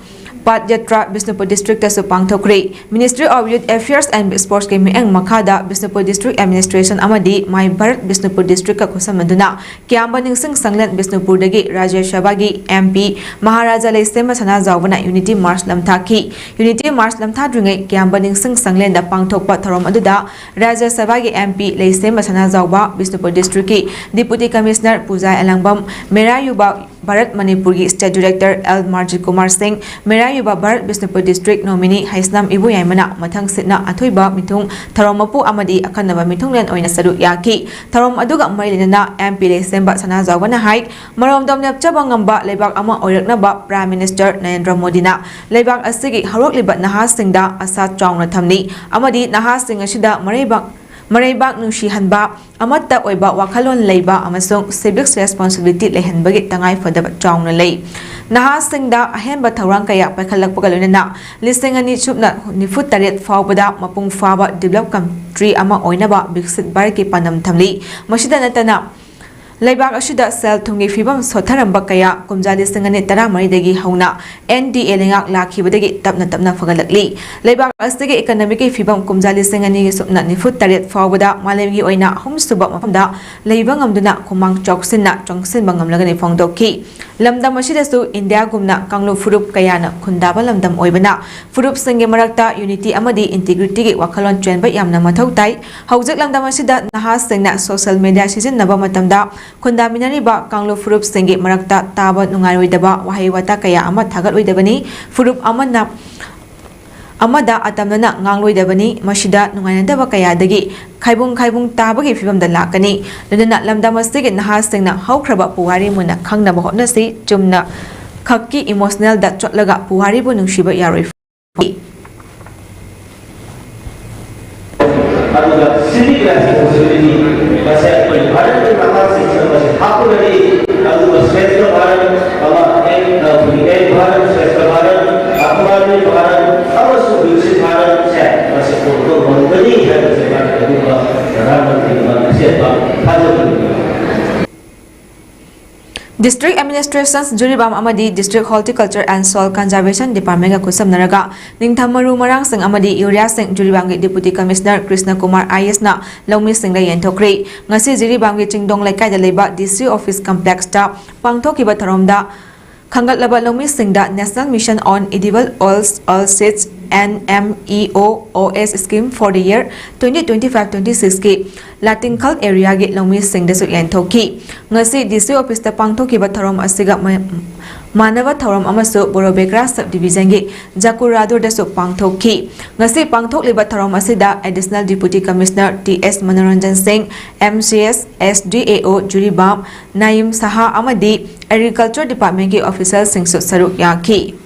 Padh Yatra Bishnupur ꯗꯤꯁꯇ꯭ꯔꯤꯛꯇꯁꯨ ꯄꯥꯡꯊꯣꯛꯈ꯭ꯔꯦ꯫ Ministry of Youth Affairs and Sportsꯀꯤ ꯃꯤꯠꯌꯦꯡ ꯃꯈꯥꯗ ꯕꯤꯁꯅꯨꯄꯨꯔ ꯗꯤꯁꯇ꯭ꯔꯤꯛ ꯑꯦꯗꯃꯤꯅꯤꯁꯇ꯭ꯔꯦꯁꯟ ꯑꯃꯗꯤ ꯃꯥꯏ ꯚꯥꯔꯠ ꯕꯤꯁꯅꯨꯄꯨꯔ ꯗꯤꯁꯇ꯭ꯔꯤꯛꯀ ꯈꯨꯠꯁꯝꯅꯗꯨꯅ ꯀ꯭ꯌꯥꯝꯕ ꯅꯤꯡꯁꯤꯡ ꯁꯪꯂꯦꯟ ꯕꯤꯁꯅꯨꯄꯨꯔꯗꯒꯤ ꯔꯥꯖ꯭ꯌ ꯁꯚꯥꯒꯤ ꯑꯦꯝ ꯄꯤ ꯃꯍꯥꯔꯥꯖꯥ ꯂꯩꯁꯦꯝꯕ ꯁꯅꯥꯖꯥꯎꯕꯅ ꯌꯨꯅꯤꯇꯤ ꯃꯥꯔꯆ ꯂꯝꯊꯥꯈꯤ꯫ ꯌꯨꯅꯤꯇꯤ ꯃꯥꯔꯆ ꯂꯝꯊꯥꯗ꯭ꯔꯤꯉꯩ ꯀ꯭ꯌꯥꯝꯕ ꯅꯤꯡꯁꯤꯡ ꯁꯪꯂꯦꯟꯗ ꯄꯥꯡꯊꯣꯛꯄ ꯊꯧꯔꯝ ꯑꯗꯨꯗ ꯔꯥꯖ꯭ꯌ ꯁꯚꯥꯒꯤ ꯑꯦꯝ ꯄꯤ ꯂꯩꯁꯦꯝꯕ ꯁꯅꯥꯖꯥꯎꯕ, ꯕꯤꯁꯅꯨꯄꯨꯔ ꯗꯤꯁꯇ꯭ꯔꯤꯛꯀꯤ ꯗꯤꯄꯨꯇꯤ ꯀꯃꯤꯁꯅꯔ ꯄꯨꯖꯥ ꯑꯦꯂꯥꯡꯕꯝ, ꯃꯦꯔꯥ ꯌꯨꯕ ꯚꯥꯔꯠ ꯃꯅꯤꯄꯨꯔꯒꯤ state director L Marjit Kumar ꯁꯤꯡ, ꯃꯦꯔꯥ ꯌꯨꯕ ꯚꯥꯔꯠ ꯕꯤꯁꯅꯨꯄꯨꯔ ꯗꯤꯁꯇ꯭ꯔꯤꯛ ꯅꯣꯃꯤꯅꯤ ꯍꯩꯁꯅꯥꯝ ꯏꯕꯣꯌꯥꯏꯃꯅ ꯃꯊꯪ ꯁꯤꯠꯅ ꯑꯊꯣꯏꯕ ꯃꯤꯊꯨꯡ ꯊꯧꯔꯝ ꯃꯄꯨ ꯑꯃꯗꯤ ꯑꯈꯟꯅꯕ ꯃꯤꯊꯨꯡꯂꯦꯟ ꯑꯣꯏꯅ ꯁꯔꯨꯛ ꯌꯥꯈꯤ꯫ ꯊꯧꯔꯝ ꯑꯗꯨꯒ ꯃꯔꯤ ꯂꯩꯅꯅ ꯑꯦꯝ ꯄꯤ ꯂꯩꯁꯦꯝꯕ ꯁꯅꯥꯖꯥꯎꯕꯅ ꯍꯥꯏ, ꯃꯔꯣꯝꯗꯣꯝ ꯂꯦꯞꯆꯕ ꯉꯝꯕ ꯂꯩꯕꯥꯛ ꯑꯃ ꯑꯣꯏꯔꯛꯅꯕ ꯄ꯭ꯔꯥꯏꯝ ꯃꯤꯅꯤꯁꯇꯔ ꯅꯔꯦꯟꯗ꯭ꯔ ꯃꯣꯗꯤꯅ ꯂꯩꯕꯥꯛ ꯑꯁꯤꯒꯤ ꯍꯧꯔꯛꯂꯤꯕ ꯅꯍꯥꯁꯤꯡꯗ ꯑꯁꯥ ꯆꯥꯎꯅ ꯊꯝꯂꯤ ꯑꯃꯗꯤ ꯅꯍꯥꯁꯤꯡ ꯑꯁꯤꯗ ꯃꯔꯩꯕꯥꯛ, ꯃꯔꯩꯕꯥꯛ ꯅꯨꯡꯁꯤꯍꯟꯕ, ꯑꯃꯠꯇ ꯑꯣꯏꯕ ꯋꯥꯈꯜꯂꯣꯟ ꯂꯩꯕ ꯑꯃꯁꯨꯡ civics responsibility ꯂꯩꯍꯟꯕꯒꯤ ꯇꯉꯥꯏꯐꯗꯕ ꯆꯥꯎꯅ ꯂꯩ꯫ ꯅꯍꯥꯁꯤꯡꯗ ꯑꯍꯦꯟꯕ ꯊꯧꯔꯥꯡ ꯀꯌꯥ ꯄꯥꯏꯈꯠꯂꯛꯄꯒ ꯂꯣꯏꯅꯅ ꯂꯤꯁꯤꯡ ꯑꯅꯤ ꯁꯨꯞꯅ ꯅꯤꯐꯨ ꯇꯔꯦꯠ ꯐꯥꯎꯕꯗ ꯃꯄꯨꯡ ꯐꯥꯕ developed country ꯑꯃ ꯑꯣꯏꯅꯕ ꯕꯤꯛꯁꯤꯠ ꯚꯥꯔꯠꯀꯤ ꯄꯥꯟꯗꯝ ꯊꯝꯂꯤ꯫ ꯃꯁꯤꯗ ꯅꯠꯇꯅ ꯂꯩꯕꯥꯛ ꯑꯁꯤꯗ ꯁꯦꯜ ꯊꯨꯝꯒꯤ ꯐꯤꯕꯝ ꯁꯣꯠꯊꯔꯝꯕ ꯀꯌꯥ ꯀꯨꯝꯖꯥ ꯂꯤꯁꯤꯡ ꯑꯅꯤ ꯇꯔꯥꯃꯔꯤꯗꯒꯤ ꯍꯧꯅ ꯑꯦꯟ ꯗꯤ ꯑꯦ ꯂꯩꯉꯥꯛ ꯂꯥꯛꯈꯤꯕꯗꯒꯤ ꯇꯞꯅ ꯇꯞꯅ ꯐꯒꯠꯂꯛꯂꯤ꯫ ꯂꯩꯕꯥꯛ ꯑꯁꯤꯒꯤ economicꯀꯤ ꯐꯤꯕꯝ ꯀꯨꯝꯖꯥ ꯂꯤꯁꯤꯡ ꯑꯅꯤ ꯁꯨꯞꯅ ꯅꯤꯐꯨ ꯇꯔꯦꯠ ꯐꯥꯎꯕꯗ ꯃꯥꯂꯦꯝꯒꯤ ꯑꯣꯏꯅ ꯑꯍꯨꯝꯁꯨꯕ ꯃꯐꯝꯗ ꯂꯩꯕ ꯉꯝꯗꯨꯅ ꯈꯨꯃꯥꯡ ꯆꯥꯎꯁꯤꯟꯅ ꯆꯪꯁꯤꯟꯕ ꯉꯝꯂꯒꯅꯤ ꯐꯣꯡꯗꯣꯛꯈꯤ꯫ ꯂꯝꯗꯝ ꯑꯁꯤꯗꯁꯨ ꯏꯟꯗꯤꯌꯥꯒꯨꯝꯅ ꯀꯥꯡꯂꯨꯞ ꯐꯨꯔꯨꯞ ꯀꯌꯥꯅ ꯈꯨꯟꯗꯥꯕ ꯂꯝꯗꯝ ꯑꯣꯏꯕꯅ ꯐꯨꯔꯨꯞꯁꯤꯡꯒꯤ ꯃꯔꯛꯇ unity ꯑꯃꯗꯤ integrityꯒꯤ ꯋꯥꯈꯜꯂꯣꯟ ꯆꯦꯟꯕ ꯌꯥꯝꯅ ꯃꯊꯧ ꯇꯥꯏ꯫ ꯍꯧꯖꯤꯛ ꯂꯝꯗꯝ ꯑꯁꯤꯗ ꯅꯍꯥꯁꯤꯡꯅ social media ꯁꯤꯖꯤꯟꯅꯕ ꯃꯇꯝꯗ ꯈꯨꯟꯗꯥꯃꯤꯟꯅꯔꯤꯕ ꯀꯥꯡꯂꯨꯞ ꯐꯨꯔꯨꯞꯁꯤꯡꯒꯤ ꯃꯔꯛꯇ ꯇꯥꯕ ꯅꯨꯡꯉꯥꯏꯔꯣꯏꯗꯕ ꯋꯥꯍꯩ ꯋꯥꯇꯥ ꯀꯌꯥ ꯑꯃ ꯊꯥꯒꯠꯂꯣꯏꯗꯕꯅꯤ꯫ ꯐꯨꯔꯨꯞ ꯑꯃꯅ ꯑꯃꯗ ꯑꯇꯝꯅꯅ ꯉꯥꯡꯂꯣꯏꯗꯕꯅꯤ꯫ ꯃꯁꯤꯗ ꯅꯨꯡꯉꯥꯏꯅꯗꯕ ꯀꯌꯥꯗꯒꯤ ꯈꯥꯏꯕꯨꯡ ꯈꯥꯏꯕꯨꯡ ꯇꯥꯕꯒꯤ ꯐꯤꯕꯝꯗ ꯂꯥꯛꯀꯅꯤ꯫ ꯂꯣꯏꯅꯅ ꯂꯝꯗꯝ ꯑꯁꯤꯒꯤ ꯅꯍꯥꯁꯤꯡꯅ ꯍꯧꯈ꯭ꯔꯕ ꯄꯨꯋꯥꯔꯤ ꯃꯨꯟꯅ ꯈꯪꯅꯕ ꯍꯣꯠꯅꯁꯤ꯫ ꯆꯨꯝꯅ ꯈꯛꯀꯤ emotionalꯗ ꯆꯠꯂꯒ ꯄꯨꯋꯥꯔꯤꯕꯨ ꯅꯨꯡꯁꯤꯕ ꯌꯥꯔꯣꯏ꯫ ꯑꯗꯨꯒ civic responsibility ꯃꯁꯦ ꯑꯩꯈꯣꯏ ꯚꯥꯔꯠꯀꯤ ꯃꯇꯥꯡꯁꯤꯡꯁꯤꯗ ꯃꯁꯤ ꯍꯥꯞꯄꯒꯗꯤ, ꯑꯗꯨꯒ ꯁ꯭ꯔꯦꯁꯊ ꯚꯥꯔꯠ ꯑꯃ, ꯑꯦꯛ, ꯑꯩꯈꯣꯏꯒꯤ ꯑꯦꯛ ꯚꯥꯔꯠ, ꯁ꯭ꯔꯦꯁꯊ ꯚꯥꯔꯠ, ꯑꯥꯇꯃꯥꯅꯤꯔꯚꯔ ꯚꯥꯔꯠ ꯑꯃꯁꯨꯡ ꯕꯤꯛꯁꯤꯠ ꯚꯥꯔꯠꯁꯦ ꯃꯁꯤ ꯄꯨꯔꯛꯄ ꯉꯝꯒꯅꯤ ꯍꯥꯏꯕꯁꯦ ꯃꯥꯒꯤ ꯑꯗꯨꯒꯨꯝꯕ ꯄ꯭ꯔꯙꯥꯟ ꯃꯟꯇ꯭ꯔꯤꯒꯤ ꯃꯥꯒꯤ ꯑꯆꯦꯠꯄ ꯊꯥꯖꯕꯅꯤ꯫ District Administrations ꯖꯤꯔꯤꯕꯥꯝ ꯑꯃꯗꯤ District Horticulture and Soil Conservation Departmentꯒ ꯈꯨꯠꯁꯝꯅꯔꯒ ꯅꯤꯡꯊꯝ ꯃꯔꯨ ꯃꯔꯥꯡꯁꯤꯡ ꯑꯃꯗꯤ ꯌꯨꯔꯤꯌꯥꯁꯤꯡ ꯖꯤꯔꯤꯕꯥꯝꯒꯤ Deputy Commissioner ꯀ꯭ꯔꯤꯁꯅ ꯀꯨꯃꯥꯔ ꯑꯥꯏ ꯑꯦꯁꯅ ꯂꯧꯃꯤꯁꯤꯡꯗ ꯌꯦꯟꯊꯣꯛꯈ꯭ꯔꯤ꯫ ꯉꯁꯤ ꯖꯤꯔꯤꯕꯥꯝꯒꯤ ꯆꯤꯡꯗꯣꯡ ꯂꯩꯀꯥꯏꯗ ꯂꯩꯕ ꯗꯤ ꯁꯤ ꯑꯣꯐꯤꯁ ꯀꯝꯄ꯭ꯂꯦꯛꯁꯇ ꯄꯥꯡꯊꯣꯛꯈꯤꯕ ꯊꯧꯔꯝꯗ ꯈꯟꯒꯠꯂꯕ ꯂꯧꯃꯤꯁꯤꯡꯗ National Mission on Edible Oils, Oil Seeds, N M E O O S scheme for the year twenty twenty-five twenty-sixꯀꯤ ꯂꯥꯇꯤꯡꯈꯜ ꯑꯦꯔꯤꯌꯥꯒꯤ ꯂꯧꯃꯤꯁꯤꯡꯗꯁꯨ ꯌꯦꯟꯊꯣꯛꯈꯤ꯫ ꯉꯁꯤ ꯗꯤ ꯁꯤ ꯑꯣꯐꯤꯁꯇ ꯄꯥꯡꯊꯣꯛꯈꯤꯕ ꯊꯧꯔꯝ ꯑꯁꯤꯒ ꯃ-, ꯃꯥꯟꯅꯕ ꯊꯧꯔꯝ ꯑꯃꯁꯨ ꯕꯣꯔꯣꯕꯦꯀ꯭ꯔꯥ Sub Divisionꯒꯤ ꯖꯀꯨꯔꯥꯗꯨꯔꯗꯁꯨ ꯄꯥꯡꯊꯣꯛꯈꯤ꯫ ꯉꯁꯤ ꯄꯥꯡꯊꯣꯛꯂꯤꯕ ꯊꯧꯔꯝ ꯑꯁꯤꯗ Additional Deputy Commissioner ꯇꯤ ꯑꯦꯁ ꯃꯅꯣꯔꯟꯖꯟ ꯁꯤꯡ, M C S, S D ꯑꯦ ꯑꯣ ꯖꯤꯔꯤꯕꯥꯝ ꯅꯥꯌꯤꯝ ꯁꯍꯥ ꯑꯃꯗꯤ Agriculture Departmentꯀꯤ officialꯁꯤꯡꯁꯨ ꯁꯔꯨꯛ ꯌꯥꯈꯤ꯫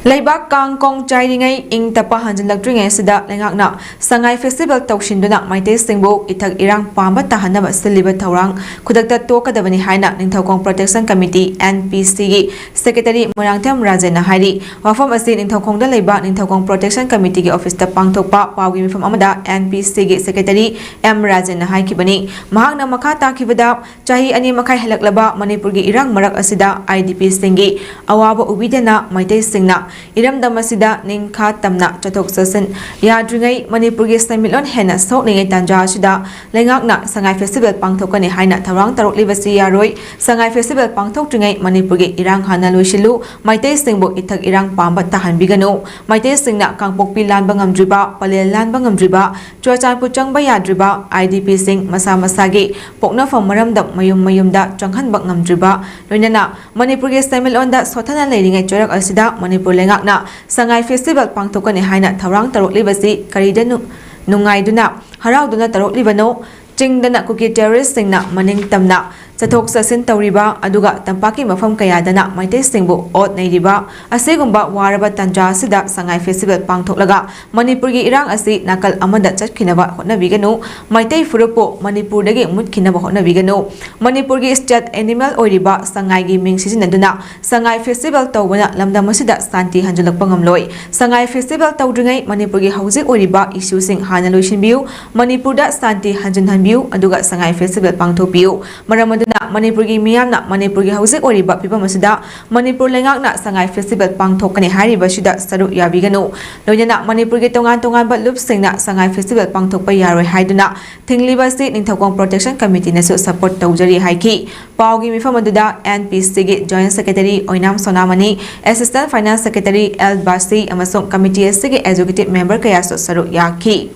ꯂꯩꯕꯥꯛ ꯀꯥꯡ ꯀꯣꯡ ꯆꯥꯏꯔꯤꯉꯩ, ꯏꯪ ꯇꯞꯄ ꯍꯟꯖꯤꯜꯂꯛꯇ꯭ꯔꯤꯉꯩ ꯑꯁꯤꯗ ꯂꯩꯉꯥꯛꯅ ꯁꯉꯥꯏ Festival ꯇꯧꯁꯤꯟꯗꯨꯅ ꯃꯩꯇꯩꯁꯤꯡꯕꯨ ꯏꯊꯛ ꯏꯔꯥꯡ ꯄꯥꯝꯕ ꯇꯥꯍꯟꯅꯕ ꯁꯤꯜꯂꯤꯕ ꯊꯧꯔꯥꯡ ꯈꯨꯗꯛꯇ ꯇꯣꯛꯀꯗꯕꯅꯤ ꯍꯥꯏꯅ Ningthoukhong Protection Committee, N P Cꯒꯤ Secretary Moirangthem ꯔꯥꯖꯦꯟꯅ ꯍꯥꯏꯔꯤ꯫ ꯋꯥꯐꯝ ꯑꯁꯤ ꯅꯤꯡꯊꯧꯈꯣꯡꯗ ꯂꯩꯕ ꯅꯤꯡꯊꯧꯈꯣꯡ Protection Committeeꯒꯤ officeꯇ ꯄꯥꯡꯊꯣꯛꯄ ꯄꯥꯎꯒꯤ ꯃꯤꯐꯝ ꯑꯃꯗ N P Cꯒꯤ Secretary ꯑꯦꯝ ꯔꯥꯖꯦꯟꯅ ꯍꯥꯏꯈꯤꯕꯅꯤ꯫ ꯃꯍꯥꯛꯅ ꯃꯈꯥ ꯇꯥꯈꯤꯕꯗ, ꯆꯍꯤ ꯑꯅꯤ ꯃꯈꯥꯏ ꯍꯦꯜꯂꯛꯂꯕ ꯃꯅꯤꯄꯨꯔꯒꯤ ꯏꯔꯥꯡ ꯃꯔꯛ ꯑꯁꯤꯗ I D Pꯁꯤꯡꯒꯤ ꯑꯋꯥꯕ ꯎꯕꯤꯗꯅ ꯃꯩꯇꯩꯁꯤꯡꯅ ꯏꯔꯝꯗꯝ ꯑꯁꯤꯗ ꯅꯤꯡꯈꯥ ꯇꯝꯅ ꯆꯠꯊꯣꯛ ꯆꯠꯁꯤꯟ ꯌꯥꯗ꯭ꯔꯤꯉꯩ, ꯃꯅꯤꯄꯨꯔꯒꯤ ꯁꯦꯟꯃꯤꯠꯂꯣꯟ ꯍꯦꯟꯅ ꯁꯣꯛꯂꯤꯉꯩ ꯇꯥꯟꯖꯥ ꯑꯁꯤꯗ ꯂꯩꯉꯥꯛꯅ ꯁꯉꯥꯏ Festival ꯄꯥꯡꯊꯣꯛꯀꯅꯤ ꯍꯥꯏꯅ ꯊꯧꯔꯥꯡ ꯇꯧꯔꯛꯂꯤꯕꯁꯤ ꯌꯥꯔꯣꯏ꯫ ꯁꯉꯥꯏ Festival ꯄꯥꯡꯊꯣꯛꯇ꯭ꯔꯤꯉꯩ ꯃꯅꯤꯄꯨꯔꯒꯤ ꯏꯔꯥꯡ ꯍꯥꯟꯅ ꯂꯣꯏꯁꯤꯜꯂꯨ, ꯃꯩꯇꯩꯁꯤꯡꯕꯨ ꯏꯊꯛ ꯏꯔꯥꯡ ꯄꯥꯝꯕ ꯇꯥꯍꯟꯕꯤꯒꯅꯨ꯫ ꯃꯩꯇꯩꯁꯤꯡꯅ ꯀꯥꯡꯄꯣꯛꯄꯤ ꯂꯥꯟꯕ ꯉꯝꯗ꯭ꯔꯤꯕ, ꯄꯂꯦꯜ ꯂꯥꯟꯕ ꯉꯝꯗ꯭ꯔꯤꯕ, ꯆꯨꯔꯆꯥꯟꯄꯨꯔ ꯆꯪꯕ ꯌꯥꯗ꯭ꯔꯤꯕ, I D Pꯁꯤꯡ ꯃꯁꯥ ꯃꯁꯥꯒꯤ ꯄꯣꯛꯅꯐꯝ ꯃꯔꯝꯗꯝ ꯃꯌꯨꯝ ꯃꯌꯨꯝꯗ ꯆꯪꯍꯟꯕ ꯉꯝꯗ꯭ꯔꯤꯕ, ꯂꯣꯏꯅꯅ ꯃꯅꯤꯄꯨꯔꯒꯤ ꯁꯦꯟꯃꯤꯠꯂꯣꯟꯗ ꯁꯣꯠꯊꯅ ꯂꯩꯔꯤꯉꯩ ꯆꯩꯔꯛ ꯑꯁꯤꯗ ꯃꯅꯤꯄꯨꯔ ꯂꯩꯉꯥꯛꯅ ꯁꯉꯥꯏ Festival ꯄꯥꯡꯊꯣꯛꯀꯅꯤ ꯍꯥꯏꯅ ꯊꯧꯔꯥꯡ ꯇꯧꯔꯛꯂꯤꯕꯁꯤ ꯀꯔꯤꯗ ꯅꯨ-, ꯅꯨꯡꯉꯥꯏꯗꯨꯅ ꯍꯔꯥꯎꯗꯨꯅ ꯇꯧꯔꯛꯂꯤꯕꯅꯣ? ꯆꯤꯡꯗꯅ ꯀꯨꯀꯤ terroristꯁꯤꯡꯅ ꯃꯅꯤꯡ ꯇꯝꯅ ꯆꯠꯊꯣꯛ ꯆꯠꯁꯤꯟ ꯇꯧꯔꯤꯕ ꯑꯗꯨꯒ ꯇꯝꯄꯥꯛꯀꯤ ꯃꯐꯝ ꯀꯌꯥꯗꯅ ꯃꯩꯇꯩꯁꯤꯡꯕꯨ ꯑꯣꯠ ꯅꯩꯔꯤꯕ ꯑꯁꯤꯒꯨꯝꯕ ꯋꯥꯔꯕ ꯇꯥꯟꯖꯥ ꯑꯁꯤꯗ ꯁꯉꯥꯏ ꯐꯦꯁꯇꯤꯚꯦꯜ ꯄꯥꯡꯊꯣꯛꯂꯒ ꯃꯅꯤꯄꯨꯔꯒꯤ ꯏꯔꯥꯡ ꯑꯁꯤ ꯅꯥꯀꯜ ꯑꯃꯗ ꯆꯠꯈꯤꯅꯕ ꯍꯣꯠꯅꯕꯤꯒꯅꯨ꯫ ꯃꯩꯇꯩ ꯐꯨꯔꯨꯞꯄꯨ ꯃꯅꯤꯄꯨꯔꯗꯒꯤ ꯃꯨꯠꯈꯤꯅꯕ ꯍꯣꯠꯅꯕꯤꯒꯅꯨ꯫ ꯃꯅꯤꯄꯨꯔꯒꯤ state animal ꯑꯣꯏꯔꯤꯕ ꯁꯉꯥꯏꯒꯤ ꯃꯤꯡ ꯁꯤꯖꯤꯟꯅꯗꯨꯅ ꯁꯉꯥꯏ ꯐꯦꯁꯇꯤꯚꯦꯜ ꯇꯧꯕꯅ ꯂꯝꯗꯝ ꯑꯁꯤꯗ ꯁꯥꯟꯇꯤ ꯍꯟꯖꯤꯜꯂꯛꯄ ꯉꯝꯂꯣꯏ꯫ ꯁꯉꯥꯏ ꯐꯦꯁꯇꯤꯚꯦꯜ ꯇꯧꯗ꯭ꯔꯤꯉꯩ ꯃꯅꯤꯄꯨꯔꯒꯤ ꯍꯧꯖꯤꯛ ꯑꯣꯏꯔꯤꯕ issueꯁꯤꯡ ꯍꯥꯟꯅ ꯂꯣꯏꯁꯤꯟꯕꯤꯌꯨ꯫ ꯃꯅꯤꯄꯨꯔꯗ ꯁꯥꯟꯇꯤ ꯍꯟꯖꯤꯟꯍꯟꯕꯤꯌꯨ ꯑꯗꯨꯒ ꯁꯉꯥꯏ ꯐꯦꯁꯇꯤꯚꯦꯜ ꯄꯥꯡꯊꯣꯛꯄꯤꯌꯨ꯫ ꯃꯔꯝ ꯑꯗꯨꯅ ꯃꯅꯤꯄꯨꯔꯒꯤ ꯃꯤꯌꯥꯝꯅ ꯃꯅꯤꯄꯨꯔꯒꯤ ꯍꯧꯖꯤꯛ ꯑꯣꯏꯔꯤꯕ ꯐꯤꯕꯝ ꯑꯁꯤꯗ ꯃꯅꯤꯄꯨꯔ ꯂꯩꯉꯥꯛꯅ ꯁꯉꯥꯏ ꯐꯦꯁꯇꯤꯚꯦꯜ ꯄꯥꯡꯊꯣꯛꯀꯅꯤ ꯍꯥꯏꯔꯤꯕꯁꯤꯗ ꯁꯔꯨꯛ ꯌꯥꯕꯤꯒꯅꯨ꯫ ꯂꯣꯏꯅꯅ ꯃꯅꯤꯄꯨꯔꯒꯤ ꯇꯣꯉꯥꯟ ꯇꯣꯉꯥꯟꯕ ꯂꯨꯞꯁꯤꯡꯅ ꯁꯉꯥꯏ ꯐꯦꯁꯇꯤꯚꯦꯜ ꯄꯥꯡꯊꯣꯛꯄ ꯌꯥꯔꯣꯏ ꯍꯥꯏꯗꯨꯅ ꯊꯤꯡꯂꯤꯕ ꯑꯁꯤ ꯅꯤꯡꯊꯧꯈꯣꯡ Protection Committeeꯅꯁꯨ support ꯇꯧꯖꯔꯤ ꯍꯥꯏꯈꯤ꯫ ꯄꯥꯎꯒꯤ ꯃꯤꯐꯝ ꯑꯗꯨꯗ NPCꯒꯤ Joint Secretary ꯑꯣꯏꯅꯥꯝ ꯁꯣꯅꯥꯃꯅꯤ, Assistant Finance Secretary L ꯕꯥꯁꯤ ꯑꯃꯁꯨꯡ committee ꯑꯁꯤꯒꯤ executive member ꯀꯌꯥꯁꯨ ꯁꯔꯨꯛ ꯌꯥꯈꯤ꯫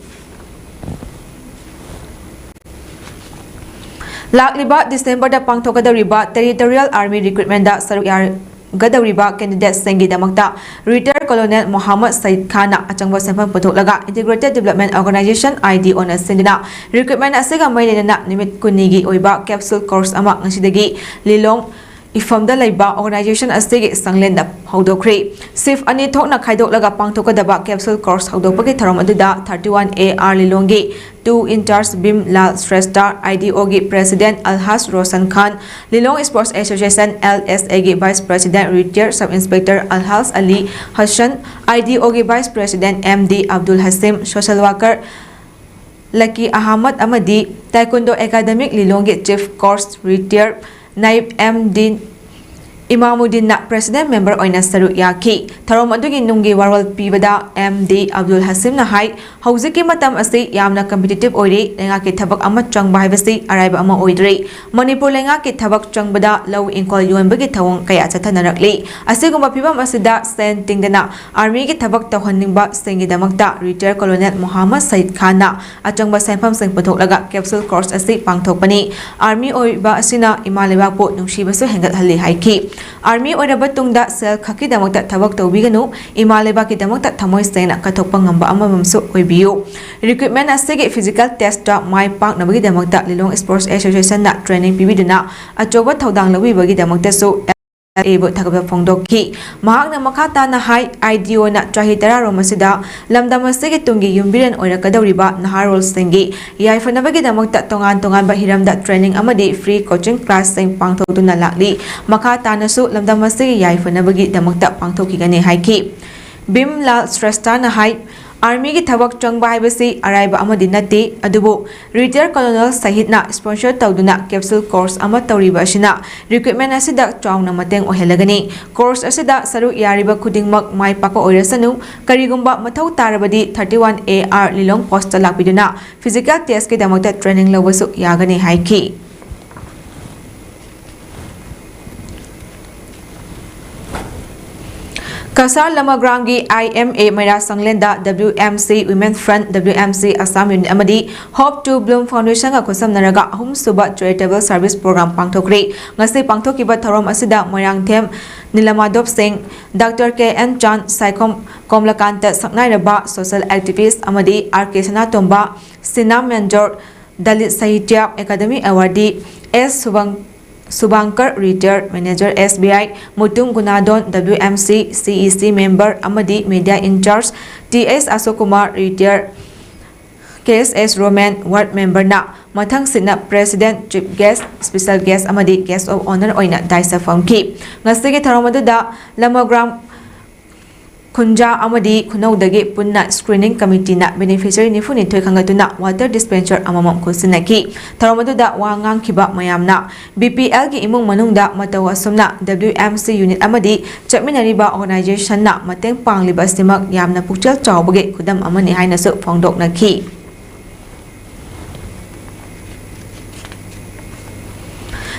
ꯂꯥꯛꯂꯤꯕ Decemberꯗ ꯄꯥꯡꯊꯣꯛꯀꯗꯧꯔꯤꯕ Territorial Army Recruitmentꯗ ꯁꯔꯨꯛ ꯌꯥꯒꯗꯧꯔꯤꯕ candidateꯁꯤꯡꯒꯤꯗꯃꯛꯇ Retired Colonel ꯃꯣꯍꯥꯃꯗ ꯁꯌꯤꯗ ꯈꯥꯟꯅ ꯑꯆꯪꯕ ꯁꯦꯟꯐꯝ ꯄꯨꯊꯣꯛꯂꯒ Integrated Development Organization, IDOꯅ ꯁꯤꯟꯗꯨꯅ recruitment ꯑꯁꯤꯒ ꯃꯔꯤ ꯂꯩꯅꯅ ꯅꯨꯃꯤꯠ ꯀꯨꯟꯅꯤꯒꯤ ꯑꯣꯏꯕ capsule course ꯑꯃ ꯉꯁꯤꯗꯒꯤ ꯂꯤꯂꯣꯡ ꯏꯐꯝꯗ ꯂꯩꯕ organization ꯑꯁꯤꯒꯤ ꯁꯪꯂꯦꯟꯗ ꯍꯧꯗꯣꯛꯈ꯭ꯔꯤ꯫ Shift ꯑꯅꯤ ꯊꯣꯛꯅ ꯈꯥꯏꯗꯣꯛꯂꯒ ꯄꯥꯡꯊꯣꯛꯀꯗꯕ capsule course ꯍꯧꯗꯣꯛꯄꯒꯤ ꯊꯧꯔꯝ ꯑꯗꯨꯗ thirty-one AR ꯂꯤꯂꯣꯡꯒꯤ two in charge ꯕꯤꯝ Lal ꯁ꯭ꯔꯦꯁꯇꯥ, IDOꯒꯤ President ꯑꯜꯍꯥꯖ Roshan Khan, Lilong Sports Association, LSAꯒꯤ Vice President Retired Sub Inspector ꯑꯜꯍꯥꯖ Ali Hasan, IDOꯒꯤ Vice President MD Abdul ꯍꯁꯤꯝ, social worker ꯂꯀꯤ Ahmad ꯑꯃꯗꯤ Taekwondo Academic ꯂꯤꯂꯣꯡꯒꯤ Chief Coach Retired ꯅꯥꯏꯕ MD ꯏꯃꯥꯃꯨꯗꯤꯟꯅ President Member ꯑꯣꯏꯅ ꯁꯔꯨꯛ ꯌꯥꯈꯤ꯫ ꯊꯧꯔꯝ ꯑꯗꯨꯒꯤ ꯅꯨꯡꯒꯤ ꯋꯥꯔꯣꯜ ꯄꯤꯕꯗ MD ꯑꯕꯗꯨꯜ ꯍꯁꯤꯝꯅ ꯍꯥꯏ, ꯍꯧꯖꯤꯛꯀꯤ ꯃꯇꯝ ꯑꯁꯤ ꯌꯥꯝꯅ competitive ꯑꯣꯏꯔꯤ꯫ ꯂꯩꯉꯥꯛꯀꯤ ꯊꯕꯛ ꯑꯃ ꯆꯪꯕ ꯍꯥꯏꯕꯁꯤ ꯑꯔꯥꯏꯕ ꯑꯃ ꯑꯣꯏꯗ꯭ꯔꯤ꯫ ꯃꯅꯤꯄꯨꯔ ꯂꯩꯉꯥꯛꯀꯤ ꯊꯕꯛ ꯆꯪꯕꯗ ꯂꯧ ꯏꯪꯈꯣꯜ ꯌꯣꯟꯕꯒꯤ ꯊꯧꯑꯣꯡ ꯀꯌꯥ ꯆꯠꯊꯅꯔꯛꯂꯤ꯫ ꯑꯁꯤꯒꯨꯝꯕ ꯐꯤꯕꯝ ꯑꯁꯤꯗ ꯁꯦꯟ ꯇꯤꯡꯗꯅ Armyꯒꯤ ꯊꯕꯛ ꯇꯧꯍꯟꯅꯤꯡꯕꯁꯤꯡꯒꯤꯗꯃꯛꯇ Retired Colonel ꯃꯣꯍꯥꯃꯗ ꯁꯌꯤꯗ ꯈꯥꯟꯅ ꯑꯆꯪꯕ ꯁꯦꯟꯐꯝꯁꯤꯡ ꯄꯨꯊꯣꯛꯂꯒ capsule course ꯑꯁꯤ ꯄꯥꯡꯊꯣꯛꯄꯅꯤ꯫ Army ꯑꯣꯏꯕ ꯑꯁꯤꯅ ꯏꯃꯥ ꯂꯩꯕꯥꯛꯄꯨ ꯅꯨꯡꯁꯤꯕꯁꯨ ꯍꯦꯟꯒꯠꯍꯜꯂꯤ ꯍꯥꯏꯈꯤ꯫ ꯑꯥꯔꯃꯤ ꯑꯣꯏꯔꯕ ꯇꯨꯡꯗ ꯁꯦꯜ ꯈꯛꯀꯤꯗꯃꯛꯇ ꯊꯕꯛ ꯇꯧꯕꯤꯒꯅꯨ, ꯏꯃꯥ ꯂꯩꯕꯥꯛꯀꯤꯗꯃꯛꯇ ꯊꯃꯣꯏ ꯁꯦꯡꯅ ꯀꯠꯊꯣꯛꯄ ꯉꯝꯕ ꯑꯃꯃꯝꯁꯨ ꯑꯣꯏꯕꯤꯌꯨ꯫ ꯔꯤꯀ꯭ꯔꯨꯠꯃꯦꯟ ꯑꯁꯤꯒꯤ ꯐꯤꯖꯤꯀꯦꯜ ꯇꯦꯁꯇ ꯃꯥꯏ ꯄꯥꯛꯅꯕꯒꯤꯗꯃꯛꯇ ꯂꯤꯂꯣꯡ ꯁ꯭ꯄꯣꯔꯠꯁ ꯑꯦꯁꯣꯁꯤꯌꯦꯁꯟꯅ ꯇ꯭ꯔꯦꯅꯤꯡ ꯄꯤꯕꯤꯗꯨꯅ ꯑꯆꯧꯕ ꯊꯧꯗꯥꯡ ꯂꯧꯕꯤꯕꯒꯤꯗꯃꯛꯇꯁꯨ ꯑꯦꯜ ꯑꯦꯕꯨ ꯊꯥꯒꯠꯄ ꯐꯣꯡꯗꯣꯛꯈꯤ꯫ ꯃꯍꯥꯛꯅ ꯃꯈꯥ ꯇꯥꯅ ꯍꯥꯏ, ꯑꯥꯏ ꯗꯤ ꯑꯣꯅ ꯆꯍꯤ ꯇꯔꯥꯔꯣꯝ ꯑꯁꯤꯗ ꯂꯝꯗꯝ ꯑꯁꯤꯒꯤ ꯇꯨꯡꯒꯤ ꯌꯨꯝꯕꯤꯔꯦꯟ ꯑꯣꯏꯔꯛꯀꯗꯧꯔꯤꯕ ꯅꯍꯥꯔꯣꯜꯁꯤꯡꯒꯤ ꯌꯥꯏꯐꯅꯕꯒꯤꯗꯃꯛꯇ ꯇꯣꯉꯥꯟ ꯇꯣꯉꯥꯟꯕ ꯍꯤꯔꯝꯗ ꯇ꯭ꯔꯦꯅꯤꯡ ꯑꯃꯗꯤ ꯐ꯭ꯔꯤ ꯀꯣꯆꯤꯡ ꯀ꯭ꯂꯥꯁꯁꯤꯡ ꯄꯥꯡꯊꯣꯛꯇꯨꯅ ꯂꯥꯛꯂꯤ꯫ ꯃꯈꯥ ꯇꯥꯅꯁꯨ ꯂꯝꯗꯝ ꯑꯁꯤꯒꯤ ꯌꯥꯏꯐꯅꯕꯒꯤꯗꯃꯛꯇ ꯄꯥꯡꯊꯣꯛꯈꯤꯒꯅꯤ ꯍꯥꯏꯈꯤ꯫ ꯚꯤꯝꯂꯥꯜ ꯁ꯭ꯔꯦꯁꯊꯥꯅ ꯍꯥꯏ, ꯑꯥꯔꯃꯤꯒꯤ ꯊꯕꯛ ꯆꯪꯕ ꯍꯥꯏꯕꯁꯤ ꯑꯔꯥꯏꯕ ꯑꯃꯗꯤ ꯅꯠꯇꯦ, ꯑꯗꯨꯕꯨ ꯔꯤꯇꯥꯌꯔ ꯀꯣꯂꯣꯅꯦꯜ ꯁꯍꯤꯠꯅ ꯁ꯭ꯄꯣꯟꯁꯔ ꯇꯧꯗꯨꯅ ꯀꯦꯞꯁꯨꯜ ꯀꯣꯔꯁ ꯑꯃ ꯇꯧꯔꯤꯕ ꯑꯁꯤꯅ ꯔꯤꯀ꯭ꯔꯨꯠꯃꯦꯟ ꯑꯁꯤꯗ ꯆꯥꯎꯅ ꯃꯇꯦꯡ ꯑꯣꯏꯍꯜꯂꯒꯅꯤ꯫ ꯀꯣꯔꯁ ꯑꯁꯤꯗ ꯁꯔꯨꯛ ꯌꯥꯔꯤꯕ ꯈꯨꯗꯤꯡꯃꯛ ꯃꯥꯏ ꯄꯥꯛꯄ ꯑꯣꯏꯔꯁꯅꯨ, ꯀꯔꯤꯒꯨꯝꯕ ꯃꯊꯧ ꯇꯥꯔꯕꯗꯤ thirty one A R Lilong post ꯂꯥꯛꯄꯤꯗꯨꯅ ꯐꯤꯖꯤꯀꯦꯜ ꯇꯦꯁꯀꯤꯗꯃꯛꯇ ꯇ꯭ꯔꯦꯅꯤꯡ ꯂꯧꯕꯁꯨ ꯌꯥꯒꯅꯤ ꯍꯥꯏꯈꯤ꯫ ꯀꯁꯥꯔ ꯂꯃꯒ꯭ꯔꯥꯝꯒꯤ ꯑꯥꯏ ꯑꯦꯝ ꯑꯦ ꯃꯩꯔꯥ ꯁꯪꯂꯦꯟꯗ W M C Women Front, W M C Assam Unit ꯑꯃꯗꯤ Hope to Bloom Foundationꯒ ꯈꯨꯠꯁꯝꯅꯔꯒ ꯑꯍꯨꯝꯁꯨꯕ Charitable Service Program ꯄꯥꯡꯊꯣꯛꯈ꯭ꯔꯦ꯫ ꯉꯁꯤ ꯄꯥꯡꯊꯣꯛꯈꯤꯕ ꯊꯧꯔꯝ ꯑꯁꯤꯗ ꯃꯣꯏꯔꯥꯡꯊꯦꯝ ꯅꯤꯂꯃꯥꯙꯣꯞ ꯁꯤꯡ, ꯗꯥꯛꯇꯔ ꯀꯦ ꯑꯦꯟ ꯆꯥꯟ, ꯁꯥꯏꯈꯣꯝ ꯀꯣꯝꯂꯀꯥꯟꯇ ꯁꯛꯅꯥꯏꯔꯕ social activist ꯑꯃꯗꯤ ꯑꯥꯔ ꯀꯦ ꯁꯅꯥꯇꯣꯝꯕ, Sinam Menjor, Dalit Sahitya Academy Awardee S Subang-, Subangkar, Retired Manager S B I, Mutum Gunadon, W M C, C E C member ꯑꯃꯗꯤ media in charge T S Ashok Kumar, Retired, K S S Roman, ward memberꯅ ꯃꯊꯪꯁꯤꯠꯅ President, Chief Guest, Special Guest ꯑꯃꯗꯤ Guest of Honour ꯑꯣꯏꯅ ꯗꯥꯏꯁꯇ ꯐꯝꯈꯤ꯫ ꯉꯁꯤꯒꯤ ꯊꯧꯔꯝ ꯑꯗꯨꯗ ꯂꯃꯒ꯭ꯔꯥꯝ ꯈꯨꯟꯖꯥ ꯑꯃꯗꯤ ꯈꯨꯅꯧꯗꯒꯤ ꯄꯨꯟꯅ screening committeeꯅ beneficiary ꯅꯤꯐꯨꯅꯤꯊꯣꯏ ꯈꯟꯒꯠꯇꯨꯅ water dispenser ꯑꯃꯃꯝ ꯈꯨꯠꯁꯤꯟꯅꯈꯤ꯫ ꯊꯧꯔꯝ ꯑꯗꯨꯗ ꯋꯥ ꯉꯥꯡꯈꯤꯕ ꯃꯌꯥꯝꯅ, B P Lꯒꯤ ꯏꯃꯨꯡ ꯃꯅꯨꯡꯗ ꯃꯇꯧ ꯑꯁꯨꯝꯅ W M C unit ꯑꯃꯗꯤ ꯆꯠꯃꯤꯟꯅꯔꯤꯕ organizationꯅ ꯃꯇꯦꯡ ꯄꯥꯡꯂꯤꯕ ꯑꯁꯤꯃꯛ ꯌꯥꯝꯅ ꯄꯨꯛꯆꯦꯜ ꯆꯥꯎꯕꯒꯤ ꯈꯨꯗꯝ ꯑꯃꯅꯤ ꯍꯥꯏꯅꯁꯨ ꯐꯣꯡꯗꯣꯛꯅꯈꯤ꯫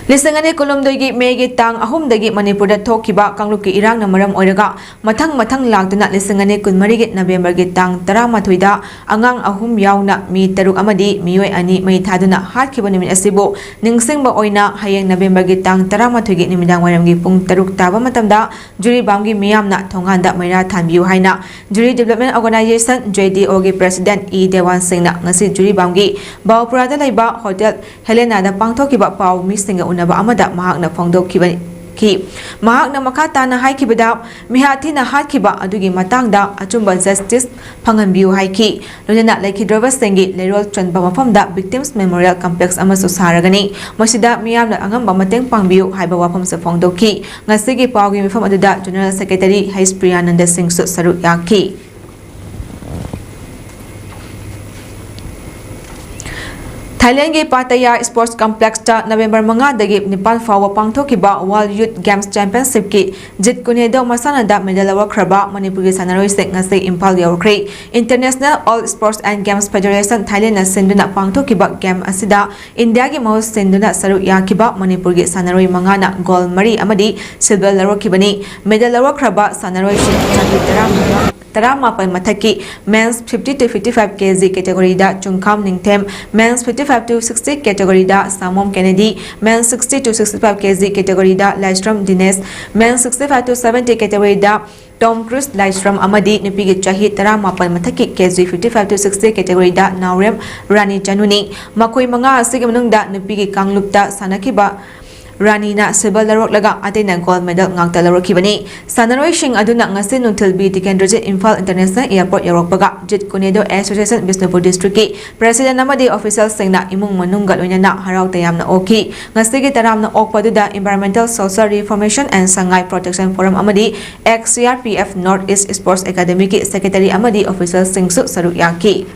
ꯂꯤꯁꯤꯡ ꯑꯅꯤ ꯀꯨꯟꯍꯨꯝꯗꯣꯏꯒꯤ ꯃꯦꯒꯤ ꯇꯥꯡ ꯑꯍꯨꯝꯗꯒꯤ ꯃꯅꯤꯄꯨꯔꯗ ꯊꯣꯛꯈꯤꯕ ꯀꯥꯡꯂꯨꯞꯀꯤ ꯏꯔꯥꯡꯅ ꯃꯔꯝ ꯑꯣꯏꯔꯒ ꯃꯊꯪ ꯃꯊꯪ ꯂꯥꯛꯇꯨꯅ ꯂꯤꯁꯤꯡ ꯑꯅꯤ ꯀꯨꯟꯃꯔꯤꯒꯤ ꯅꯕꯦꯝꯕꯔꯒꯤ ꯇꯥꯡ ꯇꯔꯥꯃꯥꯊꯣꯏꯗ ꯑꯉꯥꯡ ꯑꯍꯨꯝ ꯌꯥꯎꯅ ꯃꯤ ꯇꯔꯨꯛ ꯑꯃꯗꯤ ꯃꯤꯑꯣꯏ ꯑꯅꯤ ꯃꯩ ꯊꯥꯗꯨꯅ ꯍꯥꯠꯈꯤꯕ ꯅꯨꯃꯤꯠ ꯑꯁꯤꯕꯨ ꯅꯤꯡꯁꯤꯡꯕ ꯑꯣꯏꯅ ꯍꯌꯦꯡ ꯅꯕꯦꯝꯕꯔꯒꯤ ꯇꯥꯡ ꯇꯔꯥꯃꯥꯊꯣꯏꯒꯤ ꯅꯨꯃꯤꯗꯥꯡ ꯋꯥꯏꯔꯝꯒꯤ ꯄꯨꯡ ꯇꯔꯨꯛ ꯇꯥꯕ ꯃꯇꯝꯗ ꯖꯤꯔꯤꯕꯥꯝꯒꯤ ꯃꯤꯌꯥꯝꯅ ꯊꯣꯡꯒꯥꯟꯗ ꯃꯩꯔꯥ ꯊꯥꯟꯕꯤꯌꯨ ꯍꯥꯏꯅ ꯖꯤꯔꯤ Development Organization, JDO, ꯒꯤ President ꯏ ꯗꯦꯋꯥꯟ ꯁꯤꯡꯅ ꯉꯁꯤ ꯖꯤꯔꯤꯕꯥꯝꯒꯤ ꯕꯥꯎꯄꯨꯔꯥꯗ ꯂꯩꯕ ꯍꯣꯇꯦꯜ ꯍꯦꯂꯦꯅꯥꯗ ꯄꯥꯡꯊꯣꯛꯈꯤꯕ ꯄꯥꯎ ꯃꯤꯁꯤꯡꯒ ꯎꯅꯕ ꯑꯃꯗ ꯃꯍꯥꯛꯅ ꯐꯣꯡꯗꯣꯛꯈꯤꯕꯅꯤ꯫ ꯃꯍꯥꯛꯅ ꯃꯈꯥ ꯇꯥꯅ ꯍꯥꯏꯈꯤꯕꯗ, ꯃꯤꯍꯥꯠ ꯊꯤꯅ ꯍꯥꯠꯈꯤꯕ ꯑꯗꯨꯒꯤ ꯃꯇꯥꯡꯗ ꯑꯆꯨꯝꯕ justice ꯐꯪꯍꯟꯕꯤꯌꯨ ꯍꯥꯏꯈꯤ꯫ ꯂꯣꯏꯅꯅ ꯂꯩꯈꯤꯗ꯭ꯔꯕꯁꯤꯡꯒꯤ ꯂꯩꯔꯣꯜ ꯆꯟꯕ ꯃꯐꯝꯗ Victims Memorial Complex ꯑꯃꯁꯨ ꯁꯥꯔꯒꯅꯤ꯫ ꯃꯁꯤꯗ ꯃꯤꯌꯥꯝꯅ ꯑꯉꯝꯕ ꯃꯇꯦꯡ ꯄꯥꯡꯕꯤꯌꯨ ꯍꯥꯏꯕ ꯋꯥꯐꯝꯁꯨ ꯐꯣꯡꯗꯣꯛꯈꯤ꯫ ꯉꯁꯤꯒꯤ ꯄꯥꯎꯒꯤ ꯃꯤꯐꯝ ꯑꯗꯨꯗ General Secretary ꯍꯩꯁ ꯄ꯭ꯔꯤꯌꯥꯅꯟꯗ ꯁꯤꯡꯁꯨ ꯁꯔꯨꯛ ꯌꯥꯈꯤ꯫ ꯊꯥꯏꯂꯦꯟꯒꯤ ꯄꯥꯇꯌꯥ Sports Complexꯇ ꯅꯕꯦꯝꯕꯔ ꯃꯉꯥꯗꯒꯤ ꯅꯤꯄꯥꯟ ꯐꯥꯎꯕ ꯄꯥꯡꯊꯣꯛꯈꯤꯕ World Youth Games Championshipꯀꯤ ꯖꯤꯠ ꯀꯨꯅꯦꯗꯣ ꯃꯁꯥꯟꯅꯗ medal ꯂꯧꯔꯛꯈ꯭ꯔꯕ ꯃꯅꯤꯄꯨꯔꯒꯤ ꯁꯥꯟꯅꯔꯣꯏꯁꯤꯡ ꯉꯁꯤ Imphal ꯌꯧꯔꯛꯈ꯭ꯔꯦ꯫ International All Sports and Games Federation ꯊꯥꯏꯂꯦꯟꯅ ꯁꯤꯟꯗꯨꯅ ꯄꯥꯡꯊꯣꯛꯈꯤꯕ game ꯑꯁꯤꯗ ꯏꯟꯗꯤꯌꯥꯒꯤ ꯃꯍꯨꯠ ꯁꯤꯟꯗꯨꯅ ꯁꯔꯨꯛ ꯌꯥꯈꯤꯕ ꯃꯅꯤꯄꯨꯔꯒꯤ ꯁꯥꯟꯅꯔꯣꯏ ꯃꯉꯥꯅ gold ꯃꯔꯤ ꯑꯃꯗꯤ silver ꯂꯧꯔꯛꯈꯤꯕꯅꯤ꯫ Medal ꯂꯧꯔꯛꯈ꯭ꯔꯕ ꯁꯥꯟꯅꯔꯣꯏꯁꯤꯡ ꯆꯍꯤ ꯇꯔꯥꯃꯥꯄꯜ ꯃꯊꯛꯀꯤ men's fifty to fifty five kg categoryꯗ ꯆꯨꯡꯈꯥꯝ ꯅꯤꯡꯊꯦꯝ, men's fifty five to sixty categoryꯗ ꯁꯥꯃꯣꯝ ꯀꯦꯅꯦꯗꯤ, men's sixty to sixty five kg categoryꯗ Laishram Dinesh, men's sixty five to seventy categoryꯗ ꯇꯣꯝ ꯀ꯭ꯔꯨꯁ ꯂꯥꯏꯁ꯭ꯔꯝ ꯑꯃꯗꯤ ꯅꯨꯄꯤꯒꯤ ꯆꯍꯤ ꯇꯔꯥꯃꯥꯄꯜ ꯃꯊꯛꯀꯤ kg fifty five to sixty categoryꯗ ꯅꯥꯎꯔꯦꯝ ꯔꯥꯅꯤ ꯆꯅꯨꯅꯤ꯫ ꯃꯈꯣꯏ ꯃꯉꯥ ꯑꯁꯤꯒꯤ ꯃꯅꯨꯡꯗ ꯅꯨꯄꯤꯒꯤ ꯀꯥꯡꯂꯨꯞꯇ ꯁꯥꯟꯅꯈꯤꯕ ꯔꯥꯅꯤꯅ silver ꯂꯧꯔꯛꯂꯒ ꯑꯇꯩꯅ gold medal ꯉꯥꯛꯇ ꯂꯧꯔꯛꯈꯤꯕꯅꯤ꯫ ꯁꯥꯟꯅꯔꯣꯏꯁꯤꯡ ꯑꯗꯨꯅ ꯉꯁꯤ ꯅꯨꯡꯊꯤꯜ B Tikendrajit Imphal International Airport ꯌꯧꯔꯛꯄꯒ ꯖꯤꯠ ꯀꯨꯅꯦꯗꯣ Association ꯕꯤꯁꯅꯨꯄꯨꯔ districtꯀꯤ president ꯑꯃꯗꯤ officialꯁꯤꯡꯅ ꯏꯃꯨꯡ ꯃꯅꯨꯡꯒ ꯂꯣꯏꯅꯅ ꯍꯔꯥꯎ ꯇꯌꯥꯝꯅ ꯑꯣꯛꯈꯤ꯫ ꯉꯁꯤꯒꯤ ꯇꯔꯥꯝꯅ ꯑꯣꯛꯄ ꯑꯗꯨꯗ Environmental Social Reformation and Sangai Protection Forum ꯑꯃꯗꯤ ex CRPF North East Sports Academyꯒꯤ secretary ꯑꯃꯗꯤ officialꯁꯤꯡꯁꯨ ꯁꯔꯨꯛ ꯌꯥꯈꯤ꯫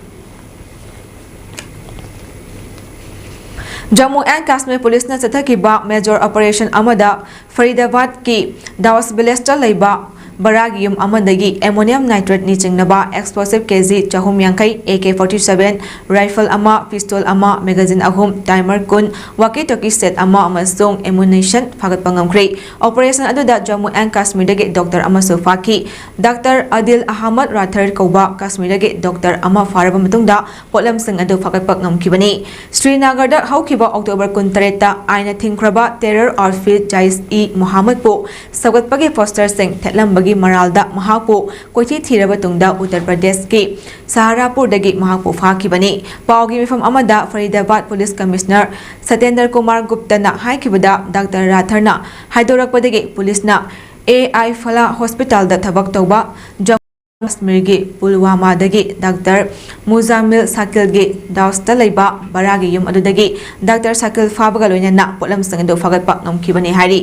Jammu and Kashmir Policeꯅ ꯆꯠꯊꯈꯤꯕ major operation ꯑꯃꯗ ꯐꯔꯤꯗꯥꯕꯥꯗꯀꯤ ꯗꯥꯎꯁ villageꯇ ꯂꯩꯕ ꯕꯔꯥꯒꯤ ꯌꯨꯝ ꯑꯃꯗꯒꯤ ammonium nitrate ꯅ ꯆꯤꯡꯅꯕ explosive ꯀꯦ ꯖꯤ ꯆꯍꯨꯝ ꯌꯥꯡꯈꯩ, A K forty seven rifle ꯑꯃ, pistol ꯑꯃ, magazine ꯑꯍꯨꯝ, timer ꯀꯨꯟ, walkie talkie set ꯑꯃ ꯑꯃꯁꯨꯡ ammunition ꯐꯥꯒꯠꯄ ꯉꯝꯈ꯭ꯔꯦ꯫ Operation ꯑꯗꯨꯗ ꯖꯝꯃꯨ ꯑꯦꯟ ꯀꯥꯁꯃꯤꯔꯗꯒꯤ doctor ꯑꯃꯁꯨ ꯐꯥꯈꯤ꯫ Doctor ꯑꯗꯤꯜ ꯑꯍꯃꯗ ꯔꯥꯊꯔ ꯀꯧꯕ ꯀꯥꯁꯃꯤꯔꯗꯒꯤ doctor ꯑꯃ ꯐꯥꯔꯕ ꯃꯇꯨꯡꯗ ꯄꯣꯠꯂꯝꯁꯤꯡ ꯑꯗꯨ ꯐꯥꯒꯠꯄ ꯉꯝꯈꯤꯕꯅꯤ꯫ ꯁ꯭ꯔꯤꯅꯒꯔꯗ ꯍꯧꯈꯤꯕ October ꯀꯨꯟꯇꯔꯦꯠꯇ ꯑꯥꯏꯟꯅ ꯊꯤꯡꯈ꯭ꯔꯕ terror outfit ꯖꯥꯏꯁ ꯏ ꯃꯨꯍꯥꯃꯗꯄꯨ ꯁꯧꯒꯠꯄꯒꯤ poster ꯁꯤꯡ ꯊꯦꯠꯂꯝꯕꯒꯤ ꯃꯔꯥꯜꯗ ꯃꯍꯥꯛꯄꯨ ꯀꯣꯏꯊꯤ ꯊꯤꯔꯕ ꯇꯨꯡꯗ ꯎꯠꯇꯔ ꯄ꯭ꯔꯗꯦꯁꯀꯤ ꯁꯍꯥꯔꯥꯄꯨꯔꯗꯒꯤ ꯃꯍꯥꯛꯄꯨ ꯐꯥꯈꯤꯕꯅꯤ꯫ ꯄꯥꯎꯒꯤ ꯃꯤꯐꯝ ꯑꯃꯗ Faridabad Police Commissioner ꯁꯇꯦꯟꯗ꯭ꯔ Kumar ꯒꯨꯞꯇꯅ ꯍꯥꯏꯈꯤꯕꯗ, doctor ꯔꯥꯊꯔꯅ ꯍꯥꯏꯗꯣꯔꯛꯄꯗꯒꯤ ꯄꯨꯂꯤꯁꯅ ꯑꯦ ꯑꯥꯏ ꯐꯂꯥ hospital ꯗ ꯊꯕꯛ ꯇꯧꯕ ꯖꯝꯃꯨ ꯀꯥꯁꯃꯤꯔꯒꯤ ꯄꯨꯜꯋꯥꯃꯥꯗꯒꯤ doctor ꯃꯨꯖꯥꯃꯤꯜ ꯁꯥꯀꯤꯜꯒꯤ ꯗꯥꯎꯁꯇ ꯂꯩꯕ ꯕꯔꯥꯒꯤ ꯌꯨꯝ ꯑꯗꯨꯗꯒꯤ doctor ꯁꯥꯀꯤꯜ ꯐꯥꯕꯒ ꯂꯣꯏꯅꯅ ꯄꯣꯠꯂꯝꯁꯤꯡ ꯑꯗꯨ ꯐꯥꯒꯠꯄ ꯉꯝꯈꯤꯕꯅꯤ ꯍꯥꯏꯔꯤ꯫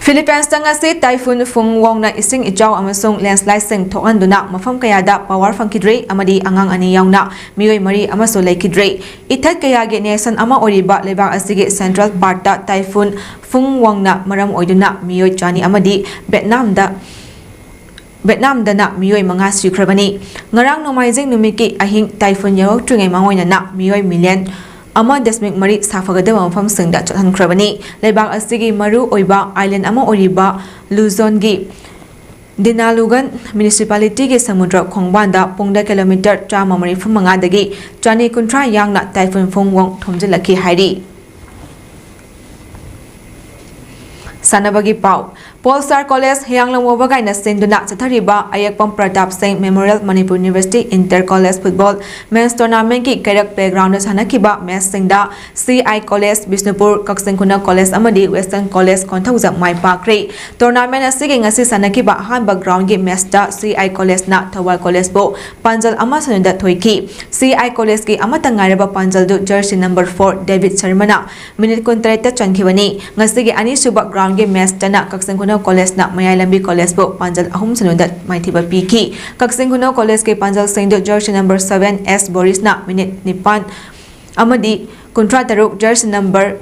ꯐꯤꯂꯤꯄꯤꯟꯁꯇ ꯉꯁꯤ ꯇꯥꯏꯐꯨꯟ ꯐꯨꯡ ꯋꯣꯡꯅ ꯏꯁꯤꯡ ꯏꯆꯥꯎ ꯑꯃꯁꯨꯡ ꯂꯦꯟꯁꯂꯥꯏꯗꯁꯤꯡ ꯊꯣꯛꯍꯟꯗꯨꯅ ꯃꯐꯝ ꯀꯌꯥꯗ power ꯐꯪꯈꯤꯗ꯭ꯔꯦ ꯑꯃꯗꯤ ꯑꯉꯥꯡ ꯑꯅꯤ ꯌꯥꯎꯅ ꯃꯤꯑꯣꯏ ꯃꯔꯤ ꯑꯃꯁꯨ ꯂꯩꯈꯤꯗ꯭ꯔꯦ꯫ ꯏꯊꯠ ꯀꯌꯥꯒꯤ nation ꯑꯃ ꯑꯣꯏꯔꯤꯕ ꯂꯩꯕꯥꯛ ꯑꯁꯤꯒꯤ central part ꯇ ꯇꯥꯏꯐꯨꯟ ꯐꯨꯡ ꯋꯣꯡꯅ ꯃꯔꯝ ꯑꯣꯏꯗꯨꯅ ꯃꯤꯑꯣꯏ ꯆꯅꯤ ꯑꯃꯗꯤ ꯚꯦꯠꯅꯥꯝꯗ ꯚꯦꯠꯅꯥꯝꯗꯅ ꯃꯤꯑꯣꯏ ꯃꯉꯥ ꯁꯤꯈ꯭ꯔꯕꯅꯤ꯫ ꯉꯔꯥꯡ ꯅꯣꯡꯃꯥꯏꯖꯤꯡ ꯅꯨꯃꯤꯠꯀꯤ ꯑꯍꯤꯡ ꯇꯥꯏꯐꯨꯟ ꯌꯧꯔꯛꯇ꯭ꯔꯤꯉꯩ ꯃꯥꯡꯑꯣꯏꯅꯅ ꯃꯤꯑꯣꯏ ꯃꯤꯂꯤꯌꯟ ꯑꯃ ꯗꯁꯃꯤꯛ ꯃꯔꯤ ꯁꯥꯐꯒꯗꯕ ꯃꯐꯝꯁꯤꯡꯗ ꯆꯠꯍꯟꯈ꯭ꯔꯕꯅꯤ꯫ ꯂꯩꯕꯥꯛ ꯑꯁꯤꯒꯤ ꯃꯔꯨ ꯑꯣꯏꯕ island ꯑꯃ ꯑꯣꯏꯔꯤꯕ ꯂꯨꯖꯣꯟꯒꯤ ꯗꯤꯅꯥꯂꯨꯒꯟ municipality ꯒꯤ ꯁꯃꯨꯗ꯭ꯔ ꯈꯣꯡꯕꯥꯟꯗ ꯄꯨꯡꯗ kilometre ꯆꯥꯝꯃ ꯃꯔꯤꯐꯨ ꯃꯉꯥꯗꯒꯤ ꯆꯅꯤ ꯀꯨꯟꯊ꯭ꯔꯥ ꯌꯥꯡꯅ ꯇꯥꯏꯐꯨꯟ ꯐꯨꯡ ꯋꯣꯡ ꯊꯣꯝꯖꯤꯜꯂꯛꯈꯤ ꯍꯥꯏꯔꯤ꯫ ꯁꯥꯟꯅꯕꯒꯤ ꯄꯥꯎ꯫ Polstar College ꯍꯤꯌꯥꯡꯂꯝ ꯋꯥꯕꯒꯥꯏꯅ ꯁꯤꯟꯗꯨꯅ ꯆꯠꯊꯔꯤꯕ ꯑꯌꯦꯛꯄꯝ ꯄ꯭ꯔꯇꯥꯞ ꯁꯤꯡ Memorial Manipur University Inter College Football Match Tournament ꯀꯤ ꯀꯩꯔꯛ playground ꯗ ꯁꯥꯟꯅꯈꯤꯕ match ꯁꯤꯡꯗ C I College Bishnupur, Kakching ꯈꯨꯅꯧ college ꯑꯃꯗꯤ Western College ꯀꯣꯟꯊꯧꯖꯝ ꯃꯥꯏ ꯄꯥꯛꯈ꯭ꯔꯦ꯫ Tournament ꯑꯁꯤꯒꯤ ꯉꯁꯤ ꯁꯥꯟꯅꯈꯤꯕ ꯑꯍꯥꯟꯕ ground ꯒꯤ match ꯇ C I College ꯅ ꯊꯧꯕꯥꯜ College ꯕꯨ ꯄꯥꯟꯖꯜ ꯑꯃ ꯁꯨꯟꯅꯗ ꯊꯣꯏꯈꯤ꯫ C I College ꯀꯤ ꯑꯃꯠꯇ ꯉꯥꯏꯔꯕ ꯄꯥꯟꯖꯜꯗꯨ jersey number four David Sharma ꯅ minute ꯀꯨꯟꯇꯔꯦꯠꯇ ꯆꯟꯈꯤꯕꯅꯤ꯫ ꯉꯁꯤꯒꯤ ꯑꯅꯤꯁꯨꯕ ground ꯒꯤ match ꯇꯅ ꯀꯛꯆꯤꯡ ꯈꯨꯅꯧ College ꯅ ꯃꯌꯥꯏ ꯂꯝꯕꯤ College ꯕꯨ ꯄꯥꯟꯖꯜ ꯑꯍꯨꯝ ꯁꯨꯟꯅꯗ ꯃꯥꯏꯊꯤꯕ ꯄꯤꯈꯤ꯫ ꯀꯛꯆꯤꯡ ꯈꯨꯅꯧ College ꯀꯤ ꯄꯥꯟꯖꯜꯁꯤꯡꯗꯨ jersey number seven S ꯕꯣꯔꯤꯁꯅ minute ꯅꯤꯄꯥꯟ ꯑꯃꯗꯤ ꯀꯨꯟꯊ꯭ꯔꯥ ꯇꯔꯨꯛ, jersey number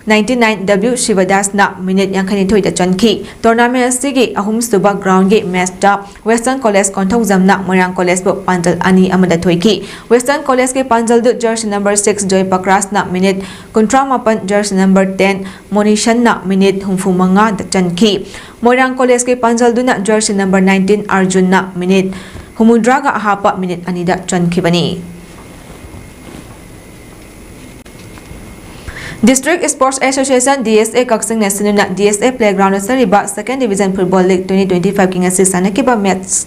ninety nine W ꯁꯤꯕꯗꯥꯁꯅ ꯃꯤꯅꯤꯠ ꯌꯥꯡꯈꯩꯅꯤꯊꯣꯏꯗ ꯆꯟꯈꯤ꯫ ꯇꯣꯔꯅꯥꯃꯦꯟ ꯑꯁꯤꯒꯤ ꯑꯍꯨꯝꯁꯨꯕ ꯒ꯭ꯔꯥꯎꯟꯒꯤ ꯃꯦꯆꯇ ꯋꯦꯁꯇꯔꯟ ꯀꯣꯂꯦꯖ ꯀꯣꯟꯊꯧꯖꯝꯅ ꯃꯣꯏꯔꯥꯡ ꯀꯣꯂꯦꯖꯄꯨ ꯄꯥꯟꯖꯜ ꯑꯅꯤ ꯑꯃꯗ ꯊꯣꯏꯈꯤ꯫ ꯋꯦꯁꯇꯔꯟ ꯀꯣꯂꯦꯖꯀꯤ ꯄꯥꯟꯖꯜꯗꯨ ꯖꯔꯁꯤ ꯅꯝꯕꯔ ꯁꯤꯛꯁ ꯖꯣꯏ ꯄꯀ꯭ꯔꯥꯁꯅ ꯃꯤꯅꯤꯠ ꯀꯨꯟꯊ꯭ꯔꯥ ꯃꯥꯄꯟ, ꯖꯔꯁꯤ ꯅꯝꯕꯔ ꯇꯦꯟ ꯃꯣꯅꯤꯁꯟꯅ ꯃꯤꯅꯤꯠ ꯍꯨꯝꯐꯨ ꯃꯉꯥꯗ ꯆꯟꯈꯤ꯫ ꯃꯣꯏꯔꯥꯡ ꯀꯣꯂꯦꯖꯀꯤ ꯄꯥꯟꯖꯜꯗꯨꯅ ꯖꯔꯁꯤ ꯅꯝꯕꯔ ꯅꯥꯏꯟꯇꯤꯟ ꯑꯥꯔꯖꯨꯟꯅ ꯃꯤꯅꯤꯠ ꯍꯨꯝꯐꯨꯇꯔꯥꯒ ꯑꯍꯥꯞꯄ ꯃꯤꯅꯤꯠ ꯑꯅꯤꯗ ꯆꯟꯈꯤꯕꯅꯤ꯫ District Sports Association, D S A, ꯀꯛꯆꯤꯡꯅ ꯁꯤꯟꯗꯨꯅ D S A playground ꯗ ꯆꯠꯊꯔꯤꯕ Second Division Football League twenty twenty-five ꯀꯤ ꯉꯁꯤ ꯁꯥꯟꯅꯈꯤꯕ ꯃꯦꯆ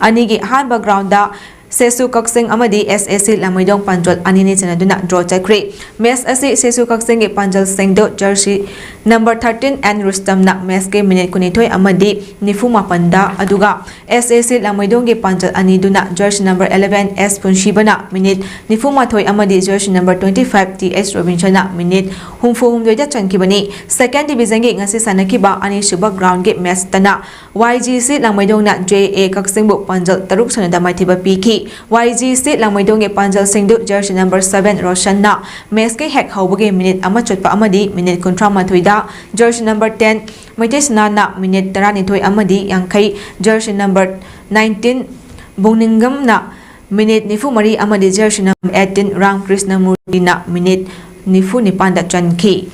ꯑꯅꯤꯒꯤ ꯑꯍꯥꯟꯕ ꯒ꯭ꯔꯥꯎꯟꯗ ꯁꯦꯁꯨ ꯀꯛꯆꯤꯡ ꯑꯃꯗꯤ S A C ꯂꯥꯡꯃꯩꯗꯣꯡ ꯄꯥꯟꯖꯜ ꯑꯅꯤꯅꯤ ꯆꯟꯅꯗꯨꯅ ꯗ꯭ꯔꯣ ꯆꯠꯈ꯭ꯔꯦ꯫ ꯃꯦꯆ ꯑꯁꯤ ꯁꯦꯁꯨ ꯀꯛꯆꯤꯡꯒꯤ ꯄꯥꯟꯖꯜꯁꯤꯡꯗꯨ ꯖꯔꯁꯤ ꯅꯝꯕꯔ ꯊꯥꯔꯇꯤꯟ ꯑꯦꯟ ꯔꯨꯁꯇꯝꯅ ꯃꯦꯆꯀꯤ ꯃꯤꯅꯤꯠ ꯀꯨꯟꯅꯤꯊꯣꯏ ꯑꯃꯗꯤ ꯅꯤꯐꯨ ꯃꯥꯄꯟꯗ, ꯑꯗꯨꯒ S A C ꯂꯥꯡꯃꯩꯗꯣꯡꯒꯤ ꯄꯥꯟꯖꯜ ꯑꯅꯤꯗꯨꯅ ꯖꯔꯁꯤ ꯅꯝꯕꯔ ꯑꯦꯂꯦꯚꯦꯟ ꯑꯦꯁ ꯄꯨꯟꯁꯤꯕꯅ ꯃꯤꯅꯤꯠ ꯅꯤꯐꯨ ꯃꯥꯊꯣꯏ ꯑꯃꯗꯤ jersey number twenty five T H ꯔꯣꯕꯤꯟꯁꯟꯅ ꯃꯤꯅꯤꯠ ꯍꯨꯝꯐꯨ ꯍꯨꯝꯗꯣꯏꯗ ꯆꯟꯈꯤꯕꯅꯤ꯫ Second Division ꯒꯤ ꯉꯁꯤ ꯁꯥꯟꯅꯈꯤꯕ ꯑꯅꯤꯁꯨꯕ ꯒ꯭ꯔꯥꯎꯟꯒꯤ ꯃꯦꯆꯇꯅ Y G C ꯂꯥꯡꯃꯩꯗꯣꯡꯅ J A ꯀꯛꯆꯤꯡꯕꯨ ꯄꯥꯟꯖꯜ ꯇꯔꯨꯛ ꯁꯨꯞꯅꯗ ꯃꯥꯏꯊꯤꯕ ꯄꯤꯈꯤ꯫ Y G C ꯂꯥꯡꯃꯩꯗꯣꯡꯒꯤ ꯄꯥꯟꯖꯜꯁꯤꯡꯗꯨ ꯖꯔꯁꯤ ꯅꯝꯕꯔ ꯁꯚꯦꯟ ꯔꯣꯁꯟꯅ ꯃꯦꯆꯀꯤ ꯍꯦꯛ ꯍꯧꯕꯒꯤ ꯃꯤꯅꯤꯠ ꯑꯃ ꯆꯠꯄ ꯑꯃꯗꯤ ꯃꯤꯅꯤꯠ ꯀꯨꯟꯊ꯭ꯔꯥ ꯃꯥꯊꯣꯏꯗ ꯖꯔꯁꯤ ꯅꯝꯕꯔ ꯇꯦꯟ ꯃꯩꯇꯩ ꯁꯅꯥꯅ ꯃꯤꯅꯤꯠ ꯇꯔꯥꯅꯤꯊꯣꯏ ꯑꯃꯗꯤ ꯌꯥꯡꯈꯩ, ꯖꯔꯁꯤ ꯅꯝꯕꯔ ꯅꯥꯏꯟꯇꯤꯟ ꯕꯨꯡꯅꯤꯡꯒꯝꯅ ꯃꯤꯅꯤꯠ ꯅꯤꯐꯨ ꯃꯔꯤ ꯑꯃꯗꯤ jersey number eighteen Ram Krishna ꯃꯨꯔꯇꯤꯅ ꯃꯤꯅꯤꯠ ꯅꯤꯐꯨ ꯅꯤꯄꯥꯟꯗ ꯆꯟꯈꯤ꯫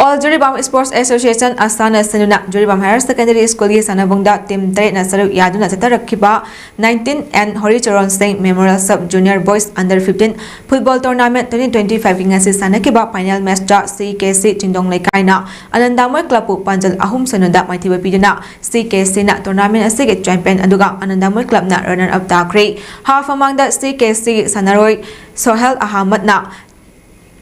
All Jiribam Sports Association, ꯑꯁꯥꯅ ꯁꯤꯟꯗꯨꯅ ꯖꯤꯔꯤꯕꯥꯝ Higher Secondary School ꯒꯤ ꯁꯥꯟꯅꯕꯨꯡꯗ team ꯇꯔꯦꯠꯅ ꯁꯔꯨꯛ ꯌꯥꯗꯨꯅ ꯆꯠꯊꯔꯛꯈꯤꯕ nineteen N ꯍꯣꯔꯤꯆꯔꯣꯟ ꯁꯤꯡ Memorial Sub Junior Boys Under fifteen Football Tournament twenty twenty-five ꯀꯤ ꯉꯁꯤ ꯁꯥꯟꯅꯈꯤꯕ final match ꯇ C K C ꯆꯤꯡꯗꯣꯡ ꯂꯩꯀꯥꯏꯅ ꯑꯅꯟꯗꯥꯃꯣꯏ club ꯄꯨ ꯄꯥꯟꯖꯜ ꯑꯍꯨꯝ ꯁꯨꯞꯅꯗ ꯃꯥꯏꯊꯤꯕ ꯄꯤꯗꯨꯅ C K C ꯅ tournament ꯑꯁꯤꯒꯤ champion ꯑꯗꯨꯒ ꯑꯅꯟꯗꯥꯃꯣꯏ club ꯅ runner up ꯇꯥꯈ꯭ꯔꯦ꯫ Half ꯃꯃꯥꯡꯗ C K C ꯒꯤ ꯁꯥꯟꯅꯔꯣꯏ ꯁꯣꯍꯦꯜ ꯑꯍꯃꯗꯅ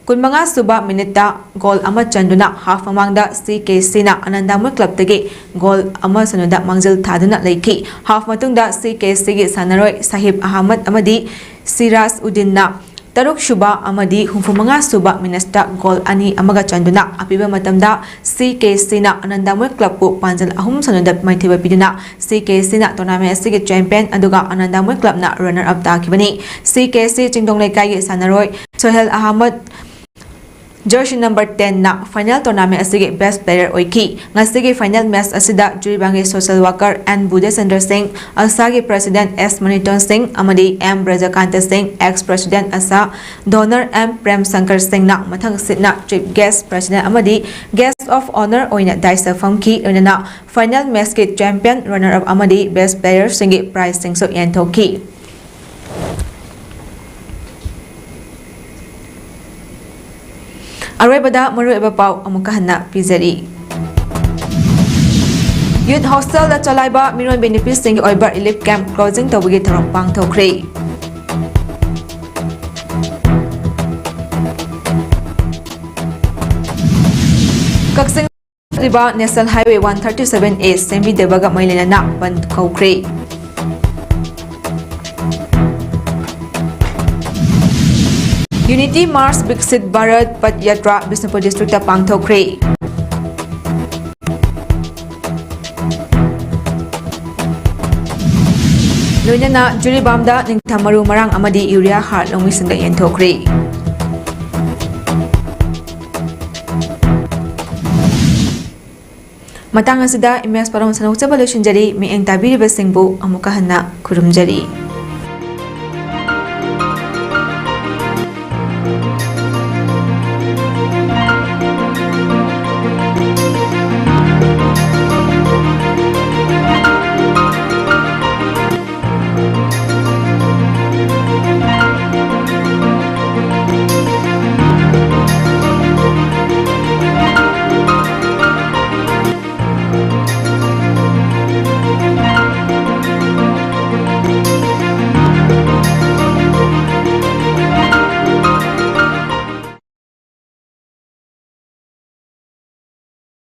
ꯀꯨꯟꯃꯉꯥ ꯁꯨꯕ minute ꯇ goal ꯑꯃ ꯆꯟꯗꯨꯅ half ꯃꯃꯥꯡꯗ C K C ꯅ ꯑꯅꯟꯗꯥꯃꯣꯏ club ꯇꯒꯤ goal ꯑꯃ ꯁꯨꯞꯅꯗ ꯃꯥꯡꯖꯤꯜ ꯊꯥꯗꯨꯅ ꯂꯩꯈꯤ꯫ Half ꯃꯇꯨꯡꯗ C K C ꯒꯤ ꯁꯥꯟꯅꯔꯣꯏ ꯁꯥꯍꯤꯕ ꯑꯍꯃꯗ ꯑꯃꯗꯤ ꯁꯤꯔꯥꯖ ꯎꯗꯤꯟꯅ ꯇꯔꯨꯛ ꯁꯨꯕ ꯑꯃꯗꯤ ꯍꯨꯝꯐꯨ ꯃꯉꯥ ꯁꯨꯕ minutes ꯇ goal ꯑꯅꯤ ꯑꯃꯒ ꯆꯟꯗꯨꯅ ꯑꯄꯤꯕ ꯃꯇꯝꯗ C K C ꯅ ꯑꯅꯟꯗꯥꯃꯣꯏ club ꯄꯨ ꯄꯥꯟꯖꯜ ꯑꯍꯨꯝ ꯁꯨꯞꯅꯗ ꯃꯥꯏꯊꯤꯕ ꯄꯤꯗꯨꯅ C K C ꯅ tournament ꯑꯁꯤꯒꯤ champion ꯑꯗꯨꯒ ꯑꯅꯟꯗꯥꯃꯣꯏ club ꯅ runner up ꯇꯥꯈꯤꯕꯅꯤ꯫ C K C ꯆꯤꯡꯗꯣꯡ ꯂꯩꯀꯥꯏꯒꯤ ꯁꯥꯟꯅꯔꯣꯏ ꯁꯣꯍꯦꯜ ꯑꯍꯃꯗ, ꯖꯔꯁꯤ ꯅꯝꯕꯔ ꯇꯦꯟꯅ ꯐꯥꯏꯅꯦꯜ ꯇꯣꯔꯅꯥꯃꯦꯟ ꯑꯁꯤꯒꯤ ꯕꯦꯁ ꯄ꯭ꯂꯦꯌꯔ ꯑꯣꯏꯈꯤ꯫ ꯉꯁꯤꯒꯤ ꯐꯥꯏꯅꯦꯜ ꯃꯦꯆ ꯑꯁꯤꯗ ꯖꯤꯔꯤꯕꯥꯝꯒꯤ ꯁꯣꯁꯦꯜ ꯋꯥꯀꯔ ꯑꯦꯟ ꯕꯨꯙꯦꯁꯟꯗ꯭ꯔ ꯁꯤꯡ, ꯑꯁꯥꯒꯤ ꯄ꯭ꯔꯁꯤꯗꯦꯟ ꯑꯦꯁ ꯃꯅꯤꯇꯣꯟ ꯁꯤꯡ ꯑꯃꯗꯤ ꯑꯦꯝ ꯕ꯭ꯔꯖꯀꯥꯟꯇ ꯁꯤꯡ, ꯑꯦꯛꯁ ꯄ꯭ꯔꯁꯤꯗꯦꯟ ꯑꯁꯥ, ꯗꯣꯅꯔ ꯑꯦꯝ ꯄ꯭ꯔꯦꯝ ꯁꯪꯀꯔ ꯁꯤꯡꯅ ꯃꯊꯪ ꯁꯤꯠꯅ ꯆꯤꯐ ꯒꯦꯁ ꯄ꯭ꯔꯁꯤꯗꯦꯟ ꯑꯃꯗꯤ ꯒꯦꯁ ꯑꯣꯐ ꯑꯣꯅꯔ ꯑꯣꯏꯅ ꯗꯥꯏꯁꯇ ꯐꯝꯈꯤ꯫ ꯂꯣꯏꯅꯅ ꯐꯥꯏꯅꯦꯜ ꯃꯦꯆꯀꯤ ꯆꯦꯝꯄꯤꯌꯟ, ꯔꯟꯅꯔ ꯑꯞ ꯑꯃꯗꯤ ꯕꯦꯁ ꯄ꯭ꯂꯦꯌꯔꯁꯤꯡꯒꯤ ꯄ꯭ꯔꯥꯏꯖꯁꯤꯡꯁꯨ ꯌꯦꯟꯊꯣꯛꯈꯤ꯫ ꯑꯔꯣꯏꯕꯗ ꯃꯔꯨꯑꯣꯏꯕ ꯄꯥꯎ ꯑꯃꯨꯛꯀ ꯍꯟꯅ ꯄꯤꯖꯔꯤ꯫ ꯌꯨꯠ ꯍꯣꯁꯇꯦꯜꯗ ꯆꯂꯥꯏꯕ ꯃꯤꯔꯣꯟꯕꯤ ꯅꯨꯄꯤꯁꯤꯡꯒꯤ ꯑꯣꯏꯕ ꯔꯤꯂꯤꯐ ꯀꯦꯝꯞ ꯀ꯭ꯂꯣꯖꯤꯡ ꯇꯧꯕꯒꯤ ꯊꯧꯔꯝ ꯄꯥꯡꯊꯣꯛꯈ꯭ꯔꯦ꯫ ꯀꯛꯆꯤꯡ ꯆꯠꯂꯤꯕ National Highway one thirty seven A ꯁꯦꯝꯕꯤꯗꯕꯒ ꯃꯔꯤ ꯂꯩꯅꯅ ꯕꯟꯗ ꯀꯧꯈ꯭ꯔꯦ꯫ Unity March Viksit Bharat Path Yatra Bishnupur district ꯄꯥꯡꯊꯣꯛꯈ꯭ꯔꯦ꯫ ꯂꯣꯏꯅꯅ ꯖꯤꯔꯤꯕꯥꯝꯗ ꯅꯤꯡꯊꯝ ꯃꯔꯨ ꯃꯔꯥꯡ ꯑꯃꯗꯤ ꯌꯨꯔꯤꯌꯥ ꯍꯥꯔ ꯂꯧꯃꯤꯁꯤꯡꯗ ꯌꯦꯟꯊꯣꯛꯈ꯭ꯔꯦ꯫ ꯃꯇꯥꯡ ꯑꯁꯤꯗ ꯏꯃꯦꯖ ꯄꯥꯎꯔꯧ ꯁꯟꯗꯣꯛꯆꯕ ꯂꯣꯏꯁꯤꯟꯖꯔꯤ꯫ ꯃꯤꯠꯌꯦꯡ ꯇꯥꯕꯤꯔꯤꯕꯁꯤꯡꯕꯨ ꯑꯃꯨꯛꯀ ꯍꯟꯅ ꯈꯨꯔꯨꯝꯖꯔꯤ꯫